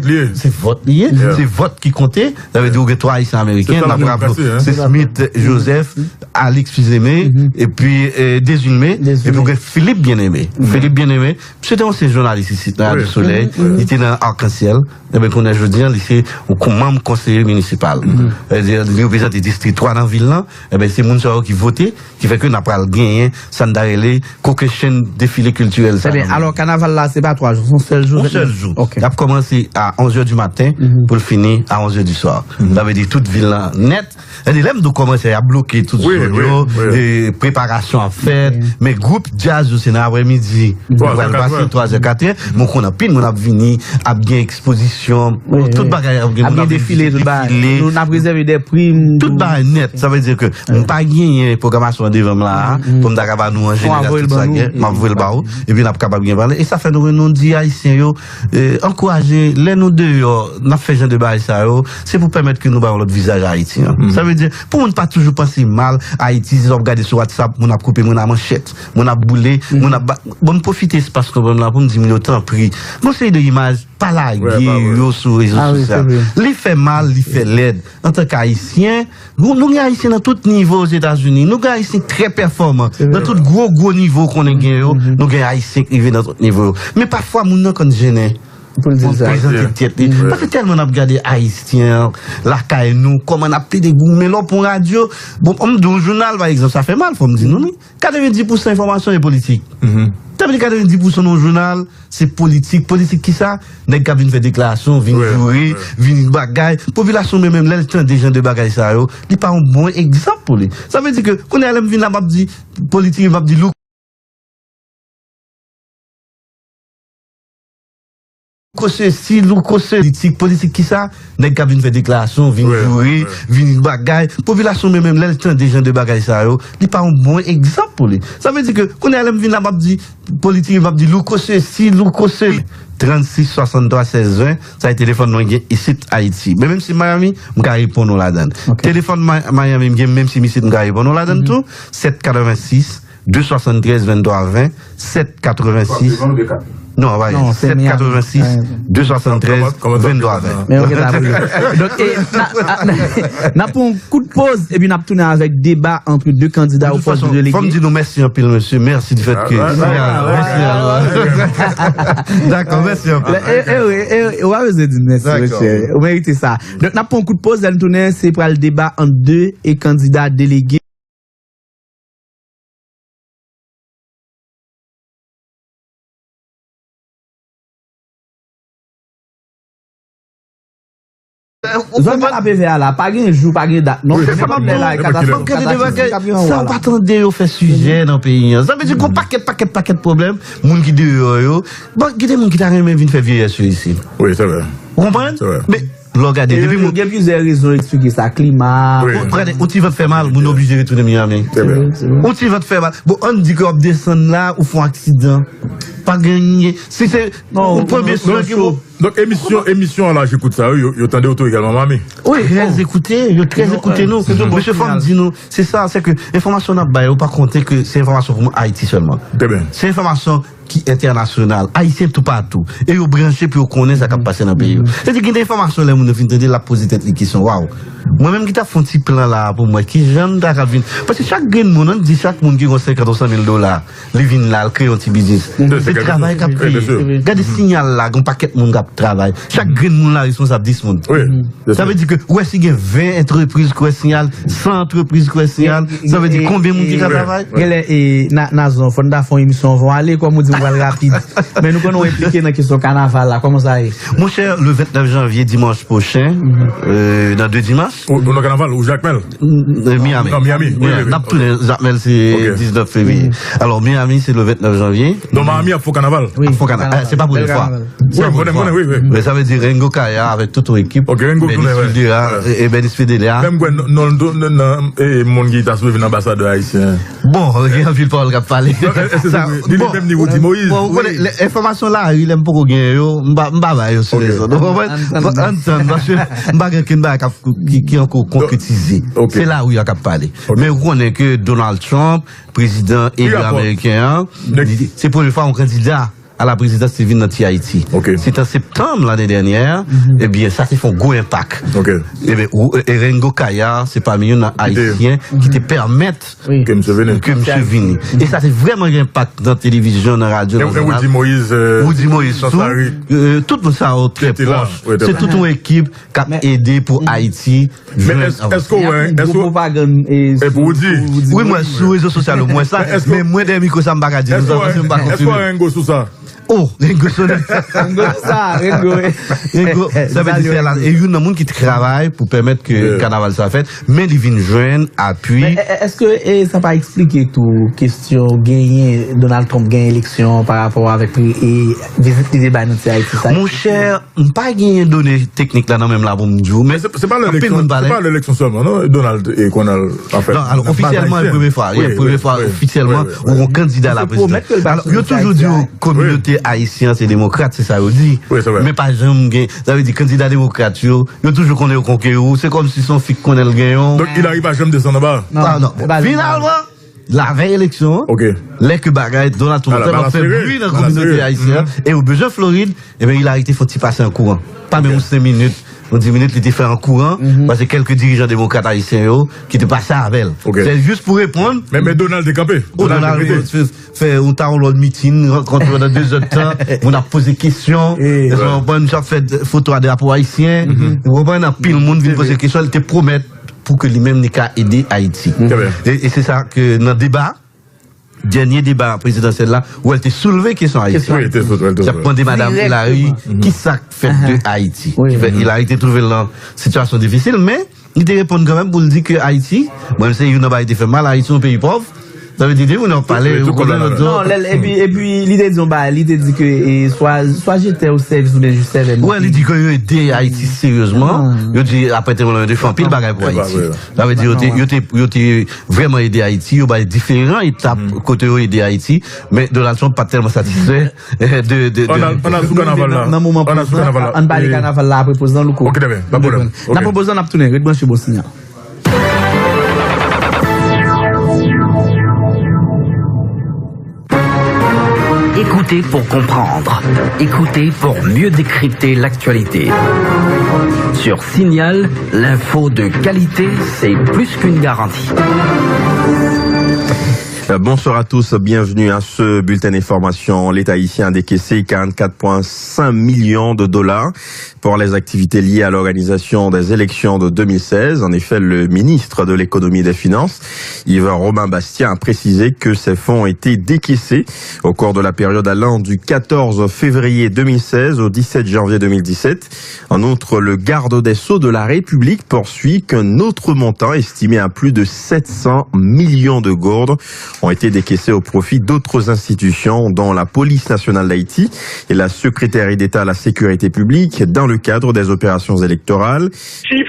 vòt li ye. Se vòt ki konte. Sa vle di, ou gen twa Ayisyen Ameriken, n ap raple, se Smith Joseph, Alix Fils-Aimé, epi, e, Désumé, epi ou gen Philippe Bien-Aimé. Philippe Bien-Aimé, misye te ansyen jounalis isit nan Radio Soleil, li te nan Arc-en-Ciel. Ebyen, kounye a jodi a, li se yon manm konseye minisipal. Sa vle di, li reprezante distri twa nan vil lan. Ebyen, se moun sa yo ki vote, ki fè ke n ap pral genyen sa n ta rele Caucasian Défilé Culturel sa. Ebyen, alò, kanaval la, se pa twa jou, se yon sèl jou? Yon sèl jou. L ap kòmanse a onz è di maten pou l fini a onz è di swa. Sa vle di tout vil lan nèt. Sa vle di, lè m di w kòmanse, y ap bloke tout zòn yo, e preparasyon ap fèt, men gwoup djaz yo, se nan aprèmidi. Yo pral pase twa zè, kat è, men w konn anpil moun ap vini, ap gen ekspozisyon, tout bagay ap gen, moun ap vin vizite, defile. Nou, n ap rezève de prim, tout bagay nèt. Sa vle di ke m pa genyen pwogramasyon an devan m la a, pou m ta ka ba nou an jeneral tout sa gen, m ap voye l ba ou, epi n ap kapab gen pale. E sa fè nou, nou di Ayisyen yo, e, ankouraje, lè nou deyò, n ap fè jan de bagay sa yo, se pou pèmèt ke nou ba yon lòt vizaj Ayiti an. Sa vle di, pou moun pa toujou panse mal, Ayiti, si w ap gade sou WhatsApp, moun ap koupe moun a manchèt, moun ap boule, moun ap ba-, bon, m pwofite espas nou ban m la pou m di moun yo, tanpri, gon seri de imaj, pa lage yo sou rezo sosyal. Li fè mal, li fè lèd. Antanke Ayisyen, nou, nou gen Ayisyen nan tout nivo Ozetazini. Nou gen Ayisyen trè pèfòman. Nan tout gwo, gwo nivo konnen gen yo, nou gen Ayisyen ki rive nan tout nivo yo. Men pafwa, moun nan konn jennen pou l prezante tèt li. Paske tèlman n ap gade Ayisyen lakay nou, kòman n ap plede goumen lè w pran radyo. Bon, m di w, jounal, pa egzanp, sa fè mal, fò m di nou li. Katrevenndis pousan enfòmasyon e politik. Sa vle di katrevenndis pousan nan yon jounal, se politik. Politik kisa? Nèg k ap vin fè deklarasyon, vin joure, vin bagay. Popilasyon menm, menm lè l tande jan de bagay sa yo, li pa yon bon egzanp pou li. Sa vle di ke, kounye a lè m vin la, m ap di politik, m ap di louko sesi, louko se politik. Politik kisa? Nèg k ap vin fè deklarasyon, vin joure, vin bagay. Popilasyon menm, menm lè l tande jan de bagay sa yo, li pa yon bon egzanp pou li. Sa vle di ke, kounye a lè m vin la, m ap di politik, m ap di louko sesi, louko se. Trannsis swasanntwa sèz ven, sa e telefòn mwen gen isit Ayiti. Men menm si Miami, m ka reponn ou ladan l. Telefòn Ma-, Miami m gen, menm si m isit, m ka reponn ou ladan l tou. Sèt katrevensis, de swasantrèz venntwa ven, sèt katrevensis. Non, pa gen. Sèt katrevensis, de swasantrèz venntwa ven. Men ok, sa pou li. Donk, e, n a, n a, n a, n a pran yon kout poz, epi n ap tounen avèk deba ant de kandida o pòs de delege. Fò m di nou mèsi anpil, mesye. Mèsi di fèt ke, mèsi. Dakò, mèsi anpil. E, e, e, e, ou pa bezwen di mèsi, mesye. Ou merite sa. Donk, n ap pran yon kout poz, lè n tounen, se pral deba ant de e kandida delege. Zòn Kanapevè a la, pa gen jou, pa gen dat, non. Wi, se sa m ap di w. Lè la, e katastwòf, katastwòf, sa w pa tande yo fè sijè nan peyi an. Sa vle di gon pakèt, pakèt, pakèt pwoblèm, moun ki deyò yo. Bon, gen de moun ki ta renmen vin fè vyeyès yo isit. Wi, se vre. Ou konprann? Se vre. Men, lè w gade, depi moun gen plizyè rezon eksplike sa, klima. Wi. Bon, gade, yon ti van fè mal, moun oblije retounen Miami. Se vre. Yon ti van fè mal. Bon, ann di ke w ap desann la, ou fè yon aksidan. Pa gen, si se yon premye swen ki bon. Donk, emisyon, emisyon an la, jekout sa, yo, yo tande w tou egalman, Miami. Wi, trè ekoute, yo trè ekoute nou. Mesye, fò m di nou, se sa, se ke enfòmasyon n ap bay, ou pa konte ke se enfòmasyon pou moun Ayiti sèlman. Trè byen. Se enfòmasyon ki entènasyonal, Ayisyen toupatou, e yo branche pou yo konnen sa k ap pase nan peyi yo. Se di gen de enfòmasyon lè moun yo fin tande l, l ap poze tèt li kesyon, waw, mwen menm ki t ap fè yon ti plan la pou mwen, ki jan m ta ka vin, paske chak grenn moun, ann di chak moun ki gen senkant ou san mil dola, li vin la, l kreye yon ti biznis. Se travay k ap kreye. Gade Sinyal la, gen yon pakèt moun k ap travay. Chak grenn moun la responsab dis moun. Sa vle di ke ou wè si gen ven antrepriz ki wè Sinyal, san antrepriz ki wè Sinyal, sa vle di konbyen moun ki ka travay? Genlè, e, Nazon, fò n ta fè yon emisyon anvan w ale, kòm ou di m pral rapid. Men nou konnen w enplike nan kesyon kanaval la, kòman sa ye? Monchè, le vennèf janvye, dimanch pwochen, euh, nan de dimanch. Ou nan kanaval, ou Jakmèl? Miami. Nan Miami, wi, wi. N ap tounen, Jakmèl se diznèf fevriye. Alò, Miami, se le vennèf janvye. Donk Miami ap fè kanaval. Ap fè kanaval. Eh, se pa premye fwa. Wi, m konnen, m konnen, wi, wi. Men sa vle di Rengo Kaya avèk tout yon ekip. Ok, Rengo tounen, wi. Bernice Fidera, e, e Bernice Fidera. Menm kwè non, non, non, non, e, moun ki ta sipoze vin anbasadè ayisyen. Bon, gen anpil pawòl k ap pale. Non, e, e, se sa, li, li menm ni Woody Moïse. Bon, ou konnen, enfòmasyon lari, lè m poko gen yo, m pa, m pa bay yo sou rezo. Donk, ou konprann? Ann tann, paske m pa gen okenn bagay k ap, ki, ki ankò konkretize. Se lari a k ap pale. Men ou konnen ke Donald Trump, prezidan eli ameriken an, se premye fwa yon kandida a la prezidans te vin nan ti Ayiti. Se te an septanm lane dènyè, ebyen, sa te fè yon gwo enpak. Ebyen, Rengo Kaya, se pami youn nan Ayisyen ki te pèmèt ke misye vini. E sa te vrèman gen enpak nan televizyon, nan radyo, nan jounal. Woody Moïse, euh, Woody Moïse tou, euh, tout moun sa yo trè pwòch. Se tout yon ekip k ap ede pou Ayiti. Men èske w wè, èske w, e pou w di? Wi, mwen sou rezo sosyal yo, mwen sa, men mwen dèyè mikwo sa, m pa ka di nou sa, paske m pa konfime. Èske w wè Rengo sou sa? Oh, Rengo sou sa. Rengo sou sa, Rengo, wi. Rengo, sa vle di se la, e youn nan moun ki travay pou pèmèt ke kanaval sa fèt, men li vin jwenn apui. Men, e, e, èske, e, sa pa eksplike tou kesyon genyen, Donald Trump genyen eleksyon pa rapò avèk pri, e, vizit li te bay nan ti Ayiti sa? Monchè, M pa genyen done teknik la nan men m la pou m di w, men anpil moun pale. Se pa lè eleksyon sèlman, non, Donald e konn al afè. Non, alò, ofisyèlman, e premye fwa, e premye fwa ofisyèlman ou yon kandida la prezidan. Alò, yo toujou di w kominote ayisyen an se demokrat, se sa yo di. Men pa janm gen, sa vle di kandida demokrat yo, yo toujou konnen yo konke ou, se kòmsi se yon fi k konnen l gen yon. Donk, Hillary pa janm desann anba? Non, non. Finalman, lavèy eleksyon an, lè ke bagay Donald Trump tèlman fè bri nan kominote ayisyen an, e yo bezwen Florid, ebyen, Hillary te fè yon ti pase an kouran. Pa menm yon senk minit, yon dis minit, li te fè an kouran, paske kèlke dirijan demokrat ayisyen yo ki te pase avè l. Se jis pou reponn. Men, men Donald te kanpe. Oh, Donald te fè, fè yon ta yon lòt mitin, rankont yo nan de zèdtan, moun ap poze kesyon, misye ap fè foto a drapo ayisyen, ou konprann, anpil moun vin poze kesyon, li te pwomèt pou ke li menm li ka ede Ayiti. E, e se sa ke nan deba, dènye deba prezidansyèl la, ou wè l te soulve kesyon Ayiti. Wi, te soulve, te soulve. L ap mande madanm Hillary, kisa k fèt de Ayiti? Ki fè Hillary te twouve l nan sitiyasyon difisil, men li te reponn kanmenm pou l di ke Ayiti, mwen se youn nan bagay ki te fè mal, Ayiti yon peyi pòv. Sa vle di, de moun ap pale, ou konnen lòt yo. Non, lè l, epi, epi li te di yon bagay, li te di ke, e, swa, swa je t'ai au service oubyen je servais mon pays. Wi, li di ke yo ede Ayiti seryezman. Yo di, apre te yo te fè anpil bagay pou Ayiti. Sa vle di, yo te, yo te, yo te vrèman ede Ayiti, yo bay diferan etap kote yo ede Ayiti, men Donald Trump pa t tèlman satisfè de, de, de. Ann al, ann al sou kanaval la. Nan moman poz la, ann pale kanaval la apre poz la, Louko. Ok, trè byen, pa pwoblèm. N ap pran poz la, n ap tounen, ret branche, bon sinyal. Écoutez pour comprendre. Écoutez pour mieux décrypter l'actualité. Sur Signal, l'info de qualité, c'est plus qu'une garantie. Euh, bonsoir à tous, bienvenue à ce bulletin d'information. L'État haïtien a décaissé quarante-quatre point cinq millions de dollars pour les activités liées à l'organisation des élections de deux mille seize. En effet, le ministre de l'Économie et des Finances, Yves Robin Bastien, a précisé que ces fonds ont été décaissés au cours de la période allant du quatorze février deux mille seize au dix-sept janvier deux mille dix-sept. En outre, le garde des Sceaux de la République poursuit qu'un autre montant estimé à plus de sept cents millions de gourdes ont été décaissés au profit d'autres institutions, dont la Police nationale d'Haïti et la Secrétaire d'État à la Sécurité publique, dans le cadre des opérations électorales. Chif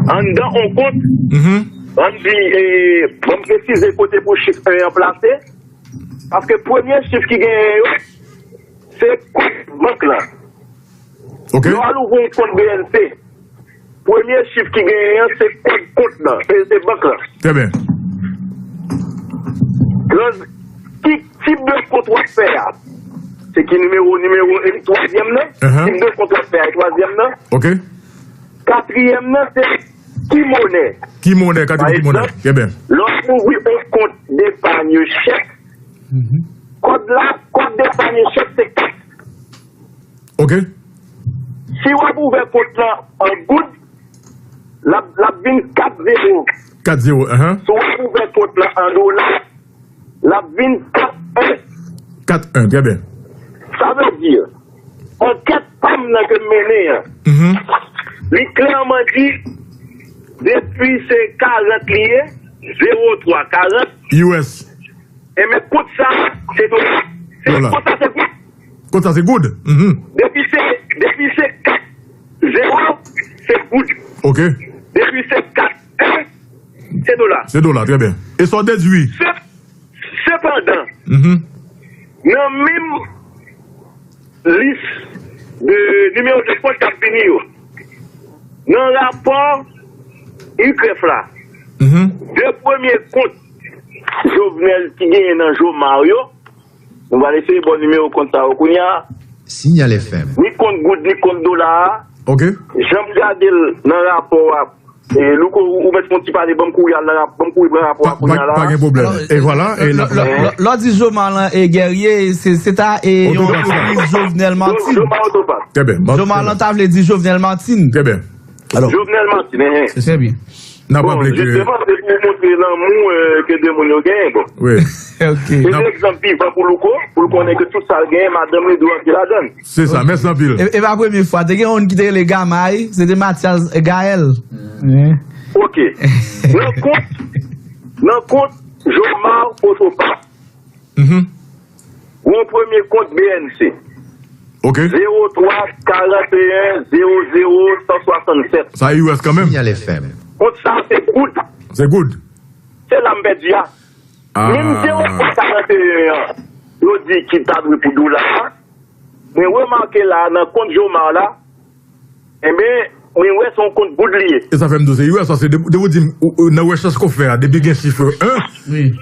anndan yon kont, ann di, e, ban m presize kote pou chif en an plase, paske premye chif ki genyen yo, se kont bank la. Ok. Lè w al ouvri yon kont B N C, premye chif ki genyen an, se kòd kont nan, se, se bank la. Trè byen. Trans-, ki tip de kont w ap fè a. Se ki nimewo, nimewo, e twazyèm nan? Tip de kont w ap fè a, e twazyèm nan? Ok. Katriyèm nan, se ki monè? Ki monè, katriyèm ki monè? Trè byen. Lè w ouvri yon kont depanye chèk, kòd la, kòd depanye chèk, se kat. Ok. Si w ap ouvè kont lan an goud, l ap, l ap vin kat zewo. Kat zewo, ahan. Si w ap ouvè kont lan an dola, l ap vin kat en. Kat en, trè byen. Sa vle di, ankèt pa m nan ke m mennen an, li klèman di, depi se karant li ye, zewo twa karant. U S. Enben, kont sa, se dola. Se, kont sa, se goud. Kont sa, se goud. Mhm. Depi se, depi se kat zewo, se goud. Ok. Depi se kat en, se dola. Se dola, trè byen. E sa w dedui? Se, sepandan, nan menm lis de nimewo de kont k ap vini yo, nan rapò UCREF la, de premye kont Jovenel ki genyen nan Jomar yo, nou pral eseye ba w nimewo kont sa yo kounye a. Sinyal F M. Ni kont goud, ni kont dola a. Ok. Jan m gade l nan rapò a, e, Louko, ou, ou mèt fè yon ti pale, ban m kouri al nan rap-, ban m kouri pran rapò a kounye a la. Pa, pa gen pwoblèm. E vwala, e lè, lè, lè, lè w di Jomar lan e Guerrier, se, se ta e yon antrepwiz Jovenel Martin. Jomar Autopath. Trè byen. Jomar lan ta vle di Jovenel Martin. Trè byen. Alò, Jovenel Martin, hein. Se trè byen. N ap raple ke, jisteman, se pou montre lanmou, euh, ke de moun yo genyen, bon. Wi. Ok. Se yon egzanp vivan pou Louko, pou l konnen ke tout sa l genyen, madanm li dwe antre ladan l. Se sa, mèsi anpil. E, e pa premye fwa, te gen yon ki te rele Gamay, se te Mathias Gaël. Ok. Nan kont, nan kont Jomar Autopath, gon premye kont B N C. Ok. Zewo twa karant e en zewo zewo san swasannsèt. Sa U S kanmenm. Sinyal F M. Kont sa se goud. Se goud. Se la m pèdi a. Ah. Menm zewo twa karant e en an, yo di ki ta dwe pou dola a. Mwen remake la, nan kont Jomar la, enben, mwen wè se yon kont goud li ye. E sa fè m di w se U S, paske depi, depi w di m, ou, ou, nan rechèch ke w fè a, depi gen chif en,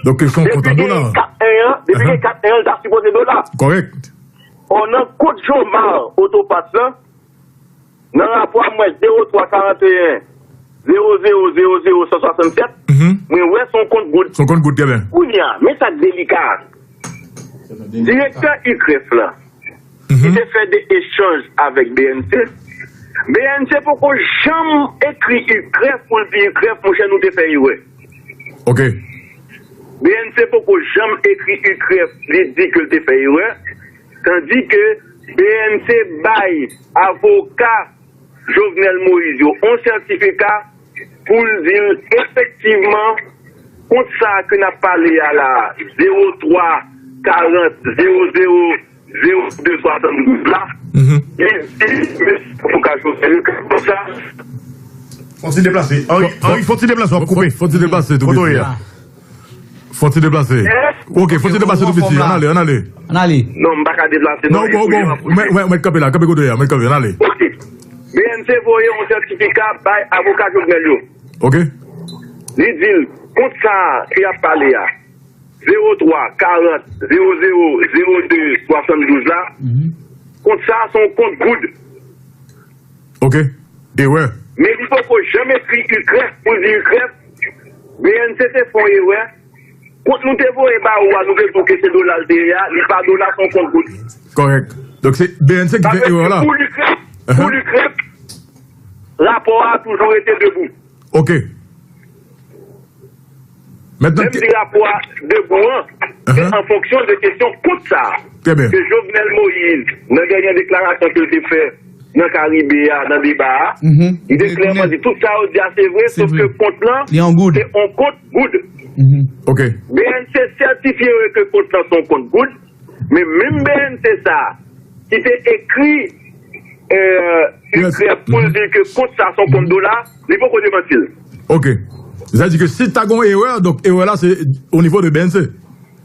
donk se yon kont an dola. Depi gen kat en an, depi gen kat en an, l ta sipoze dola. Kòrèk. Ò, nan kont Jomar Autopath lan, nan rapò a, m wè zewo twa karant e en zewo zewo zewo zewo san swasannsèt, mwen wè se yon kont goud. Se yon kont goud, trè byen. Kounye a, men sa k delika a. Direktè UCREF lan, ki te fè de echanj avèk B N C, B N C poko janm ekri UCREF pou l di UCREF, monchè, nou te fè erè. Ok. B N C poko janm ekri UCREF, li di ke l te fè erè, tandi ke B N C bay avoka Jovenel Moïse yo yon sètifika pou l di l efektivman kont sa ke n ap pale a la, zewo twa karant zewo zewo zewo de swasann douz la, li di, mesye avoka Jovenel yo, kont sa. Fon ti deplase. Henry, Henry, fon ti deplase, w ap koupe. Fon ti deplase tou piti. Kote w ye a? Fon ti deplase. Ok, fon ti deplase tou piti. Ann ale, ann ale. Ann ale. Non, m pa ka deplase non. Non, bon, bon. Mwen, mwen, mwen kanpe la, kanpe kote w ye a, mwen kanpe, ann ale. Ok. B N C voye yon sètifika bay avoka Jovenel yo. Ok. Li di l, kont sa a ke y ap pale a, zewo twa karant zewo zewo zewo de swasann douz la, kont sa a se yon kont goud. Ok. Erè. Men li poko janm ekri UCREF pou l di UCREF, B N C te fè yon erè. Kont nou te voye ba ou a, nou te di w ke se dola l te ye a, li pa dola, se yon kont goud. Kòrèk. Donk se B N C ki fè erè la. Sa vle di pou UCREF, pou UCREF, rapò a toujou rete debou. Ok. Menm si rapò a debou an, se an fonksyon de kesyon kont sa a. Trè byen. Ke Jovenel Moïse, nan dènye deklarasyon ke l te fè nan Karibe a, nan deba a, li te klèman di tout sa yo di a se vre, sof ke kont lan, se yon kont goud. Ok. B N C sètifye ke kont lan se yon kont goud, men menm B N C sa a, ki te ekri, euh, UCREF pou l di ke kont sa se yon kont dola, li poko demanti l. Ok. Sa di ke si ta gon erè, donk erè la se o nivo de B N C.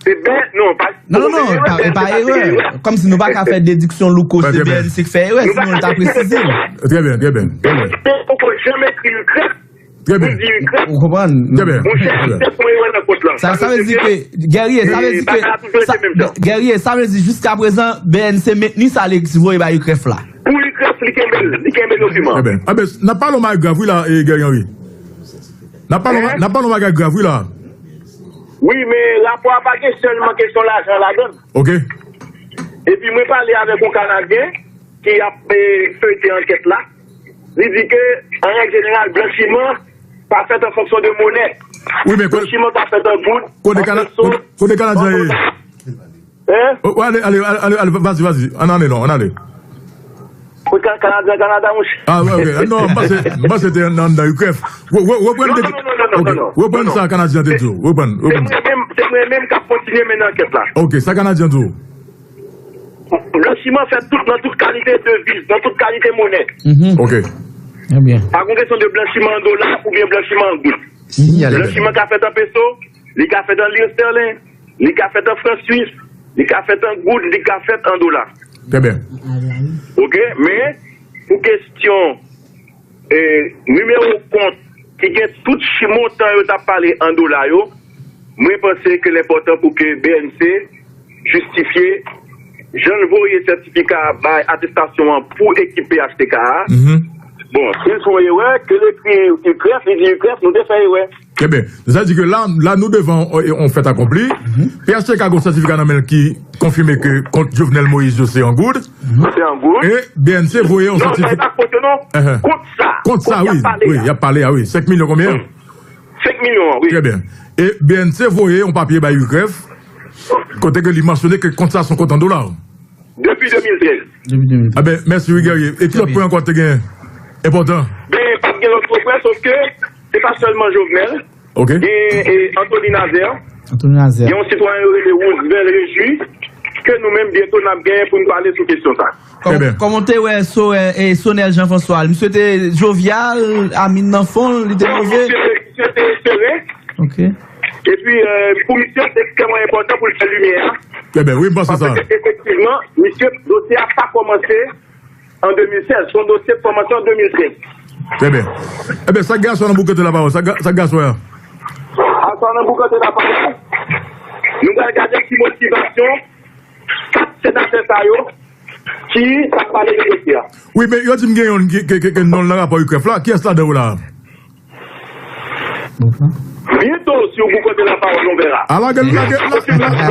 Se B N C, non, pa, non, non, non, e pa erè. Kòmsi nou pa ka fè dediksyon Louko se B N C ki fè erè, sinon l ta presize l. Trè byen, trè byen, trè byen. B N C poko janm ekri UCREF Trè byen. Pou di UCREF. Ou konprann? Trè byen. Monchè, trè byen. Se sa mwen wè nan kont lan. Sa, sa vle di ke, Guerrier, sa vle di ke, sa, Guerrier, sa vle di jiska prezan, B N C mentni sa li voye bay UCREF la. Pou UCREF, li kenbe l, li kenbe dokiman. Trè byen. A ben, n ap pale yon bagay grav, wi, la, e, Guerrier Henry. N ap pale, n ap pale yon bagay grav, wi, la. Wi, men rapò a pa gen sèlman kesyon lajan ladan l. Ok. Epi mwen pale avèk yon Kanadyen ki ap, e, feyte ankèt la. Li di ke, an règ jeneral, blanchiman pa fèt an fonksyon de monè. Wi, men blanchiman ka fèt an goud, kote an Kana-, peso, kote, kote Kanadyen an ye? Hein? Oh, ale, ale, ale, ale, ale, vas-y, vas-y. Ann ale, non, ann ale. Ou Ka-, Kanadyen, Kanada, monchè. Ah, ok. Non, m panse, m panse te nan, nan UCREF. Re-, re-, reprann de, non, non, non, non, ok, non, non, reprann non, sa Kanadyen te di w. Reprann, se reprann. Mwen menm, se mwen menm k ap kontinye mennen ankèt la. Ok, sa Kanadyen di w. Blanchiman fèt tout, nan tout kalite deviz, nan tout kalite monè. Ok. Trè byen. Pa gen kesyon de blanchiman an dola oubyen blanchiman an goud. Blanchiman ka fèt an peso, li ka fèt an lir estèlen, li ka fèt an fran swis, li ka fèt an goud, li ka fèt an dola. Trè byen. Ok, men pou kesyon, e, nimewo kont ki gen tout chi montan yo t ap pale an dola yo, mwen panse ke l enpòtan pou ke B N C jistifye jan l voye sètifika bay atestasyon an pou ekip P H T K a. Bon, si l fè yon erè, ke l ekri UCREF, li di UCREF, nou te fè erè. Trè byen. Sa vle di ke la, la nou devan yon, yon fèt akonpli. P H T K gen yon sètifika nan men l ki konfime ke kont Jovenel Moïse yo se an goud. Se an goud. E B N C voye yon sètifika. Non, sa e pa kont yo, non. Kont sa. Kont sa, wi, wi, y ap pale a, wi. Senk milyon konbyen? Senk milyon an, wi. Trè byen. E B N C voye yon papye bay UCREF, kote ke li mansyone ke kont sa se yon kont an dola. Depi de mil trèz. Depi de mil trèz. A ben, mèsi, wi, Guerrier. E ki lòt pwen ankò te gen enpòtan? Ben, pa t gen lòt pwen, sòf ke se pa sèlman Jovenel. Ok. Gen, e, Anthony Nazaire. Anthony Nazaire. Gen yon sitwayen yo rele Roosevelt Réjouis, ke nou menm byento n ap genyen pou n pale sou kesyon sa. Kòm, kòm w te wè, so, e, e, Sonel Jean François, misye te jovyal, a min nan fon l, li te move. Misye te, misye te sere. Ok. Epi, e, pou misye, se ekstrèmman enpòtan pou l fè limyè a. Trè byen, wi, m panse sa. Paske, efektivman, misye, dosye a pa kòmanse an de mil sèz. Se yon dosye ki kòmanse an de mil trèz. Trè byen. Ebyen, sa k gen aswè nan Boukanté Lapawòl? Sa k gen, sa k gen aswè a? Aswè nan Boukanté Lapawòl, nou pral gade ki motivasyon kat senatè sa yo ki t ap pale de dosye a. Wi, men yo di m gen youn ki, ke, ke, ke non l nan rapò UCREF la. Kiyès ladan yo la? Byento, si w Boukanté Lapawòl, on verra. A, lage l, lage, la, la,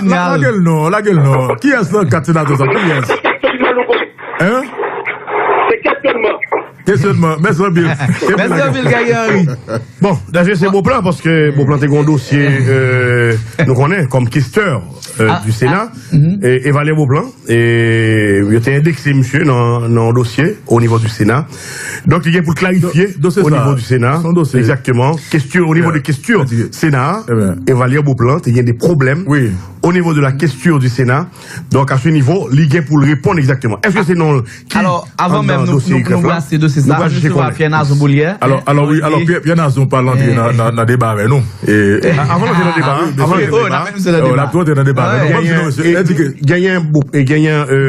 la, lage l non, lage l non. Kiyès nan kat senatè sa? Kiyès? Se kesyonman, Louko. Hein? Se kesyonman. Kesyonman. Mèsi anpil. Mèsi anpil, Guerrier Henry. Bon, dayè se Beauplan, paske Beauplan te gen yon dosye, euh, nou konnen, kòm kestè, euh, du Sénat, e Evalye Beauplan. E yo te endekse misye nan, nan yon dosye o nivo di Sena. Donk, li gen pou l klarifye o nivo di Sena. Egzakteman. Kestyon, o nivo de kestyon Sena a, Evalye Beauplan te gen de pwoblèm o nivo de la kestyon di Sena. Donk, a se nivo, li gen pou l reponn egzakteman. Èske se non l ki anndan dosye UCREF la? Nou pral chèche konnen. Pierre Nazon Beaulière. Alò, alò, wi, alò, Pierre, Pierre Nazon pa antre nan, nan, nan deba avè nou. E, a, avan n antre nan deba, avan n antre nan deba, n ap tou antre nan deba avè nou. Genyen, e, genyen, e, genyen, e,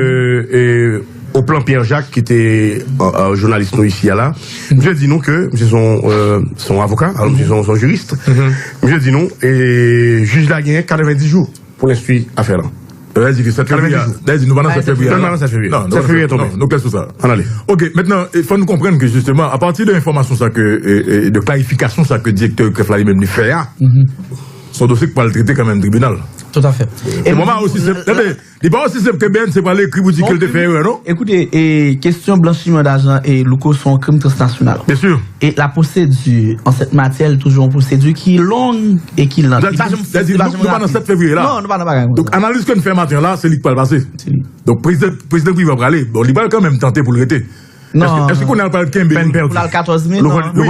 e, Oplan Pierre Jacques, ki te, e, e, jounalis nou isi a la. Misye di nou ke misye se yon, e, se yon avoka, alò misye se yon, se yon jiris. Misye di nou, e, jij la genyen katrevenndis jou pou l enstwi afè la. Sa vle di ke sèt fevriye a, sa vle di nou pa nan sèt fevriye a, non? Nou pa nan sèt fevriye. Non, nou pa nan sèt fevriye, tonbe. Non, nou klè sou sa. Ann ale. Ok, mentnan, e, fò nou konprann ke, jisteman, apati de enfòmasyon sa ke, e, e, de klarifikasyon sa ke direktè UCREF la li menm li fè a, se yon dosye ki pral trete kanmenm tribinal. Tout à fait. E bon, pa osi senp, tande, li pa osi senp ke B N C pral ekri pou di ke l te fè erè, non? Ekoute, e, kesyon blanchiman dajan e Louko se yon krim transnasyonal. Byen si. E la pwosedi an sèt matyè, li toujou yon pwosedi ki long e ki lant. Li pa janm, li pa janm repete. Nou pa nan sèt fevriye la. Non, nou pa nan bagay konsa. Donk, analiz ke n fè maten an la, se li k pral pase. Se li. Donk, prezidan, prezidan Privan prale. Bon, li pral kanmenm tante pou l rete. Non. Èske, èske kounye a l pral kenbe? Pèn pèdi. Pou l al katòz me, non. Non,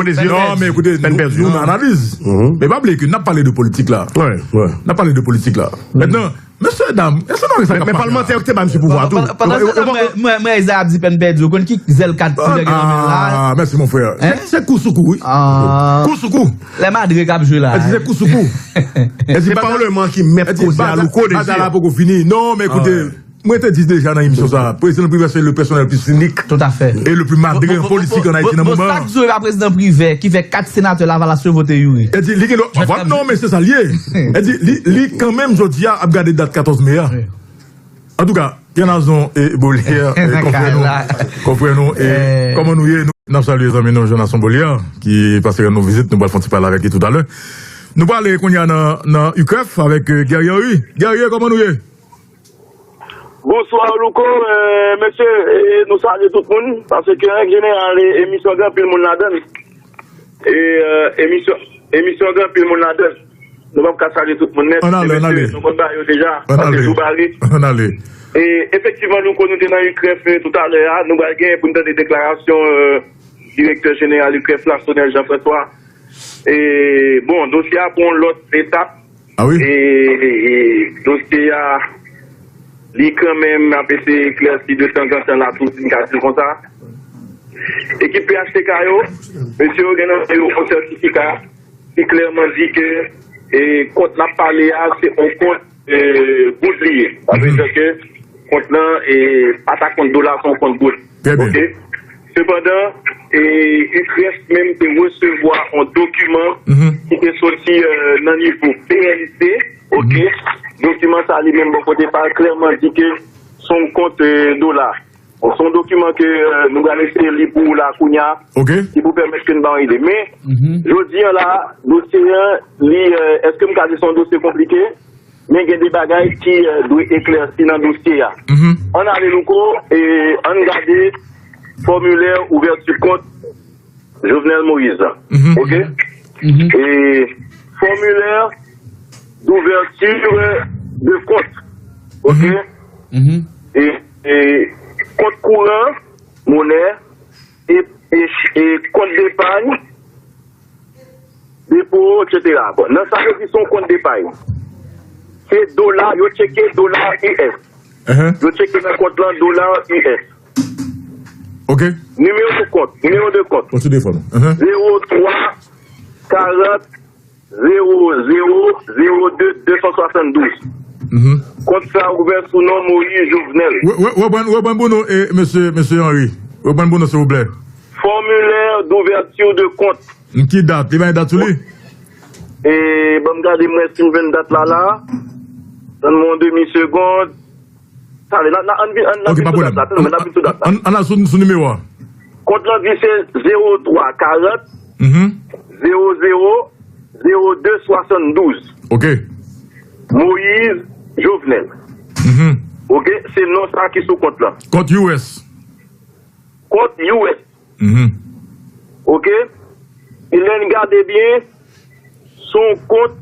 men ekoute, nou, nou nan analiz. Men pa bliye ke n ap pale de politik la. N ap pale de politik la. Mentnan, mesye dam, èske nou wè sa k ap pase la? Men, men palmantè yo ki te ba misye pouvwa tou. Pandan, pandan se tan, mwen, mwen, mwen, Isaiah ap di pèn pèdi. Ou konn ki zèl kat koulè gen nan men l la? Ah, mèsi, mon frè. Se, se kou sou kou, wi. Kou sou kou. Lè Madre k ap jwe la. Se kou sou kou. Se palman ki mèt koze a Louko Désir. Batay la poko fini. Non, men ekoute, Mwen te di deja nan emisyon sa, Prezidan Privè se le personnel plus cynique et le plus madré en politique en Haïti nan moman an. Sa k di w e pa Prezidan Privè ki fè kat senatè Lavalas yo vote Youri? E di, li gen dwa, vwat non, men se sa l ye. E di, li, li kanmenm jodi a ap gade dat katòz me a. Antouka, Pierre Nazon e Bolière, e, konfrè nou, konfrè nou, e, kòman nou ye? Nou, n ap salye zanmi nou, Jonasson Bolière, ki pase rann nou vizit, nou pral fè yon ti pale avèk li toutalè. Nou prale kounye a nan, nan UCREF avèk, e, Guerrier Henry. Guerrier, kòman nou ye? Bonswa, Louko. E, mesye, e, nou salye tout moun, paske, an jeneral, e, emisyon gen anpil moun ladan l. E, e, emisyon, emisyon gen anpil moun ladan l. Nou p ap ka salye tout moun nèt. Ann ale, ann ale. Mesye, nou konn bagay yo deja, paske jou bare. Ann ale. E, efektivman, Louko, nou te nan UCREF, e, toutalè a, nou pral gen pou n tande deklarasyon, e, direktè jeneral UCREF la, Sonel Jean François. E, bon, dosye a pran yon lòt etap. E, e, e dosye a, li kanmenm ap eseye eklèsi de tanzantan la, tou, si n ka di l konsa. Ekip P H T K yo, mesye yo gen nan men yo yon sètifika ki klèman di ke, e, kont n ap pale a, se yon kont, e, goud li ye. Sa vle di ke kont lan, e, pa ta kont dola, se yon kont goud. Trè byen. Oke? Sepandan, e, UCREF menm te resevwa yon dokiman ki te soti, e, nan nivo B N C, oke? Dokiman sa li menm bò kote pa l klèman di ke se yon kont, e, dola. Bon, se yon dokiman ke, e, nou pral eseye li pou ou la kounye a, ki pou pèmèt ke n ba yon ide. Men, jodi a la, dosye an, li, e, èske m ka di se yon dosye konplike? Men gen de bagay ki, e, dwe eklèsi nan dosye a. Ann ale, Louko, e ann gade fòmilè ouvèti kont Jovenel Moïse. Oke? E fòmilè d'ouverture de compte. Oke? E, e kont kouran, monè, e, e, e kont depay, depo, etsetera. Bon, nan sa yo di se yon kont depay. Se dola, yo tcheke dola U S. Yo tcheke nan kont lan dola U S. Oke. Nimewo de kont, nimewo de kont. Kontinye fò nou. Zewo twa karant zewo zewo zewo de de san swasanndouz. Kont sa ouvè sou non Moïse Jovenel. Reprann, reprann pou nou, e, mesye, mesye Henry. Reprann pou nou, silvouplè. Formulaire d'ouverture de compte. Ki dat? Li bay dat sou li? E, ban m gade, mwen, si m jwenn dat la, la. Tann mwen yon demi segond. Tande, n a, n a, ann vin, ann, n a vin sou dat la. Tann mwen, n a vin sou dat la. Ann, ann al sou, sou nimewo a. Kont lan di se zewo twa karant zewo zewo zewo de swasanndouz. Oke. Moïse Jovenel. Oke, se non sa ki sou kont lan. Kont U S. Kont U S. Oke? E lè n gade byen, se yon kont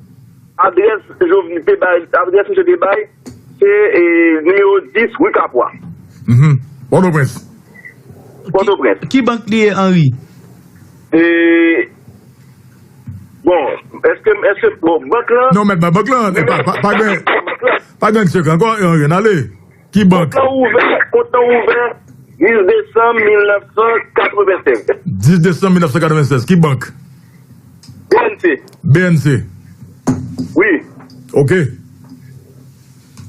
adrès Jovenel te bay, adrès misye te bay, se, e, nimewo dis, ri Kapwa. Pòtoprens. Pòtoprens. Ki, ki bank li ye, Henry? E, bon, èske, èske, bon, bank lan. Non, mèt ba bank lan, pa, pa, pa gen, pa gen sekrè ankò, Henry, n ale. Ki bank? Kont lan ouvè, kont lan ouvè dis desanm mil nèf san katrevennsèz. Dis desanm mil nèf san katrevennsèz. Ki bank? B N C. B N C. Wi. Oke.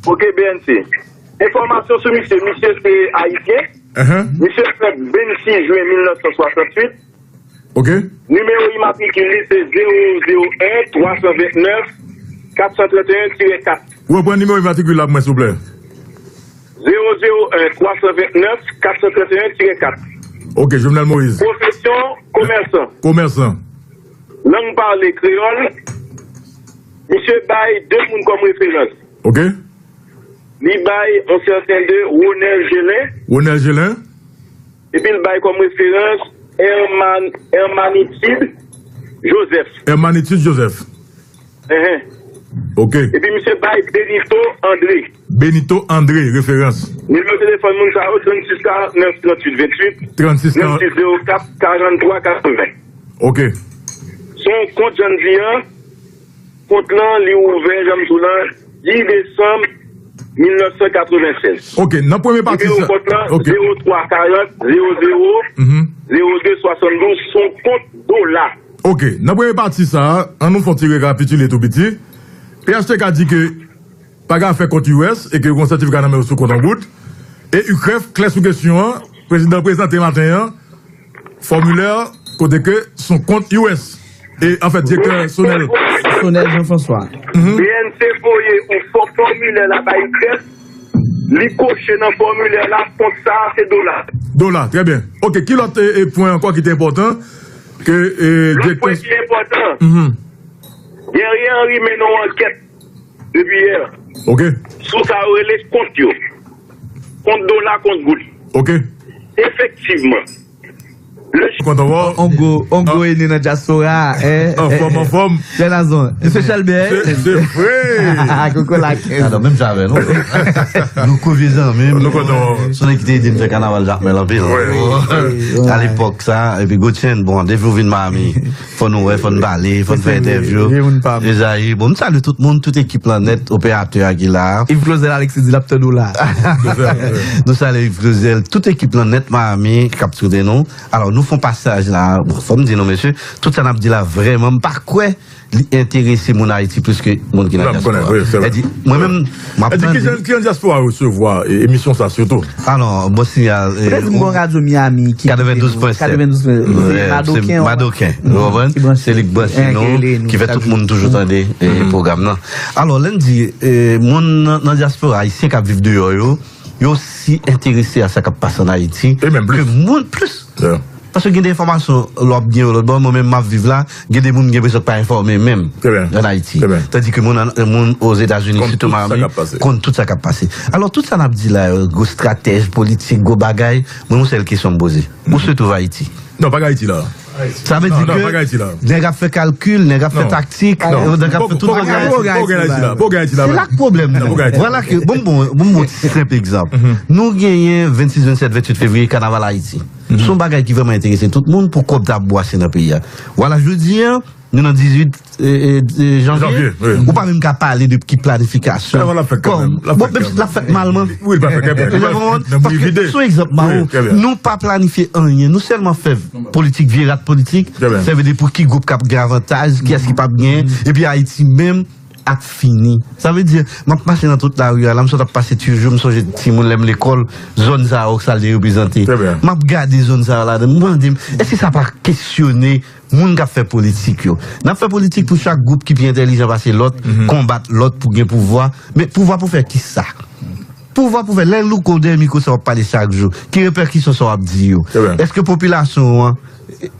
Oke, B N C. Enfòmasyon sou misye. Misye se ayisyen. Misye fèt vennsis jen mil nèf san swasanntuit. Oke. Nimewo imatrikil li se zewo zewo en twa san vennèf kat san trannteyen tirè kat. Reprann nimewo imatrikil la pou mwen, silvouplè. Zewo zewo en twa san vennèf kat san trannteyen tirè kat. Oke, Jovenel Moïse. Pwofesyon, komèsan. Komèsan. Lang pale, kreyòl. Misye bay de moun kòm referans. Oke. Li bay yon sèten de Ronel Gelin. Ronel Gelin. Epi l bay kòm referans Herman, Hermanitide Joseph. Hermanitide Joseph. Enhen. Oke. Epi misye bay Benito André. Benito André, referans. Nimewo telefòn moun sa yo, trannsis karannèf tranntuit venntuit, trannsis karant, trannsis zewo kat karanntwa katreven. Oke. Se yon kont, jan n di an, kont lan, li ouvè, jan m di w lan, dis desanm mil nèf san katrevennsèz. Oke, nan premye pati sa. Nimewo kont lan, oke, zewo twa karant zewo zewo zewo de swasanndouz, se yon kont dola. Oke, nan premye pati sa, ann nou fè yon ti rekapitile tou piti. P H T K di ke pa gen afè kont U S e ke yo gen yon sètifika nan men yo sou kont an goud. E UCREF klè sou kesyon an, prezidan prezante maten an, fòmilè kote ke son kont U S. E, anfèt, direktè Sonel. Sonel Jean-François. B N T voye yon fo fòmilè la bay UCREF. Li koche nan fòmilè la, kont sa a se dola. Dola, trè byen. Ok, ki lòt e, e pwen ankò ki te enpòtan? Ke e, lòt pwen ki enpòtan, Guerrier Henry mennen yon ankèt depi yè. Ok. Sou sa yo rele kont yo. Kont dola, kont goud. Ok. Efektivman. Kontan wè w. On gwo, on gwo ene nan dyaspora, en. Anfòm, anfòm. Pè Nazon. Espesyal bè. Se vre. Koko lakè. Atò, menm jan avè nou. Nou kou vye zanmi. Nou kontan wè w. Se nèg ki te ede m fè kanaval Jakmèl anpil. Alepòk sa, epi Gotchen, bon, depi w vin Miami, fò nou wè, fò n pale, fò n fè entèvyou. Ezayi, bon, m salye tout moun, tout ekip lan nèt, operatè a ki la. Yves Clauzel Alexis di l ap tann ou la. Nou salye Yves Clauzel, tout ekip lan nèt Miami k ap swete nou. Alò, nou fè yon pasaj la. Bon, fò m di nou, mesye, tout sa n ap di la, vrèman, m pa kwè li enterese moun Ayiti plis ke moun ki nan dyaspora. Sa di, mwen menm, m ap tande. Ki jan, ki jan dyaspora resevwa e, emisyon sa sitou? Alò, bon sinyal. Poutèt m gon radyo Miami ki katrevendouz pwen sèt. Katrevendouz pwen sèt. Se Madoken, ou konprann? Se li k branche nou, ki fè tout moun toujou tande e, pwogram nan. Alò, lè n di, e, moun nan, nan dyaspora, ayisyen k ap viv deyò yo, yo osi enterese a sa k ap pase ann Ayiti ke moun plis. Paske gen de enfòmasyon lè w ap gen yo lòt bò, mwen menm m ap viv la, gen de moun m gen enpresyon k pa enfòme menm ann Ayiti. Tandi ke moun, moun Ozetazini, sitou Miami, konn tout sa k ap pase. Alò, tout sa n ap di la yo, gwo estratèj politik, gwo bagay, mwen, yon sèl kesyon m poze. Ou se twouve Ayiti? Non, pa gen Ayiti la. Sa vle di ke nèg ap fè kalkil, nèg ap fè taktik, nèg ap fè tout bagay. Se la k pwoblèm nan. Vwala ke, bon, bon, bon, bon, ti senp egzanp. Nou genyen vennsis, vennsèt, venntuit fevriye, kanaval Ayiti. Se yon bagay ki vrèman enterese tout moun pou kòb ta ap bwase nan peyi a. Vwala, jodi a, nou nan dizuit, e, e, e, janvye. Ou pa menm ka pale de ki planifikasyon. Bon, menm si l ap fèt malman. Paske, se yon egzanp, Mao, nou pa planifye anyen. Nou sèlman fè politik, vye rat politik. Sa vle di pou ki gwoup k ap gen avantaj, kiyès ki p ap genyen. Epi Ayiti menm ap fini. Sa vle di, m ap mache nan tout lari a la, m sot ap pase Tijo, m sonje timoun lè m lekòl, zòn sa yo, sa l te reprezante. M ap gade zòn sa yo ladan, m mande m, èske sa pa kesyone moun k ap fè politik yo? N ap fè politik pou chak gwoup ki pi entèlijan pase lòt, konbat lòt pou gen pouvwa. Men pouvwa pou fè kisa? Pouvwa pou fè, lè Louko dèyè mikwo sa w ap pale chak jou, ki repèkisyon sa w ap di yo? Èske popilasyon an,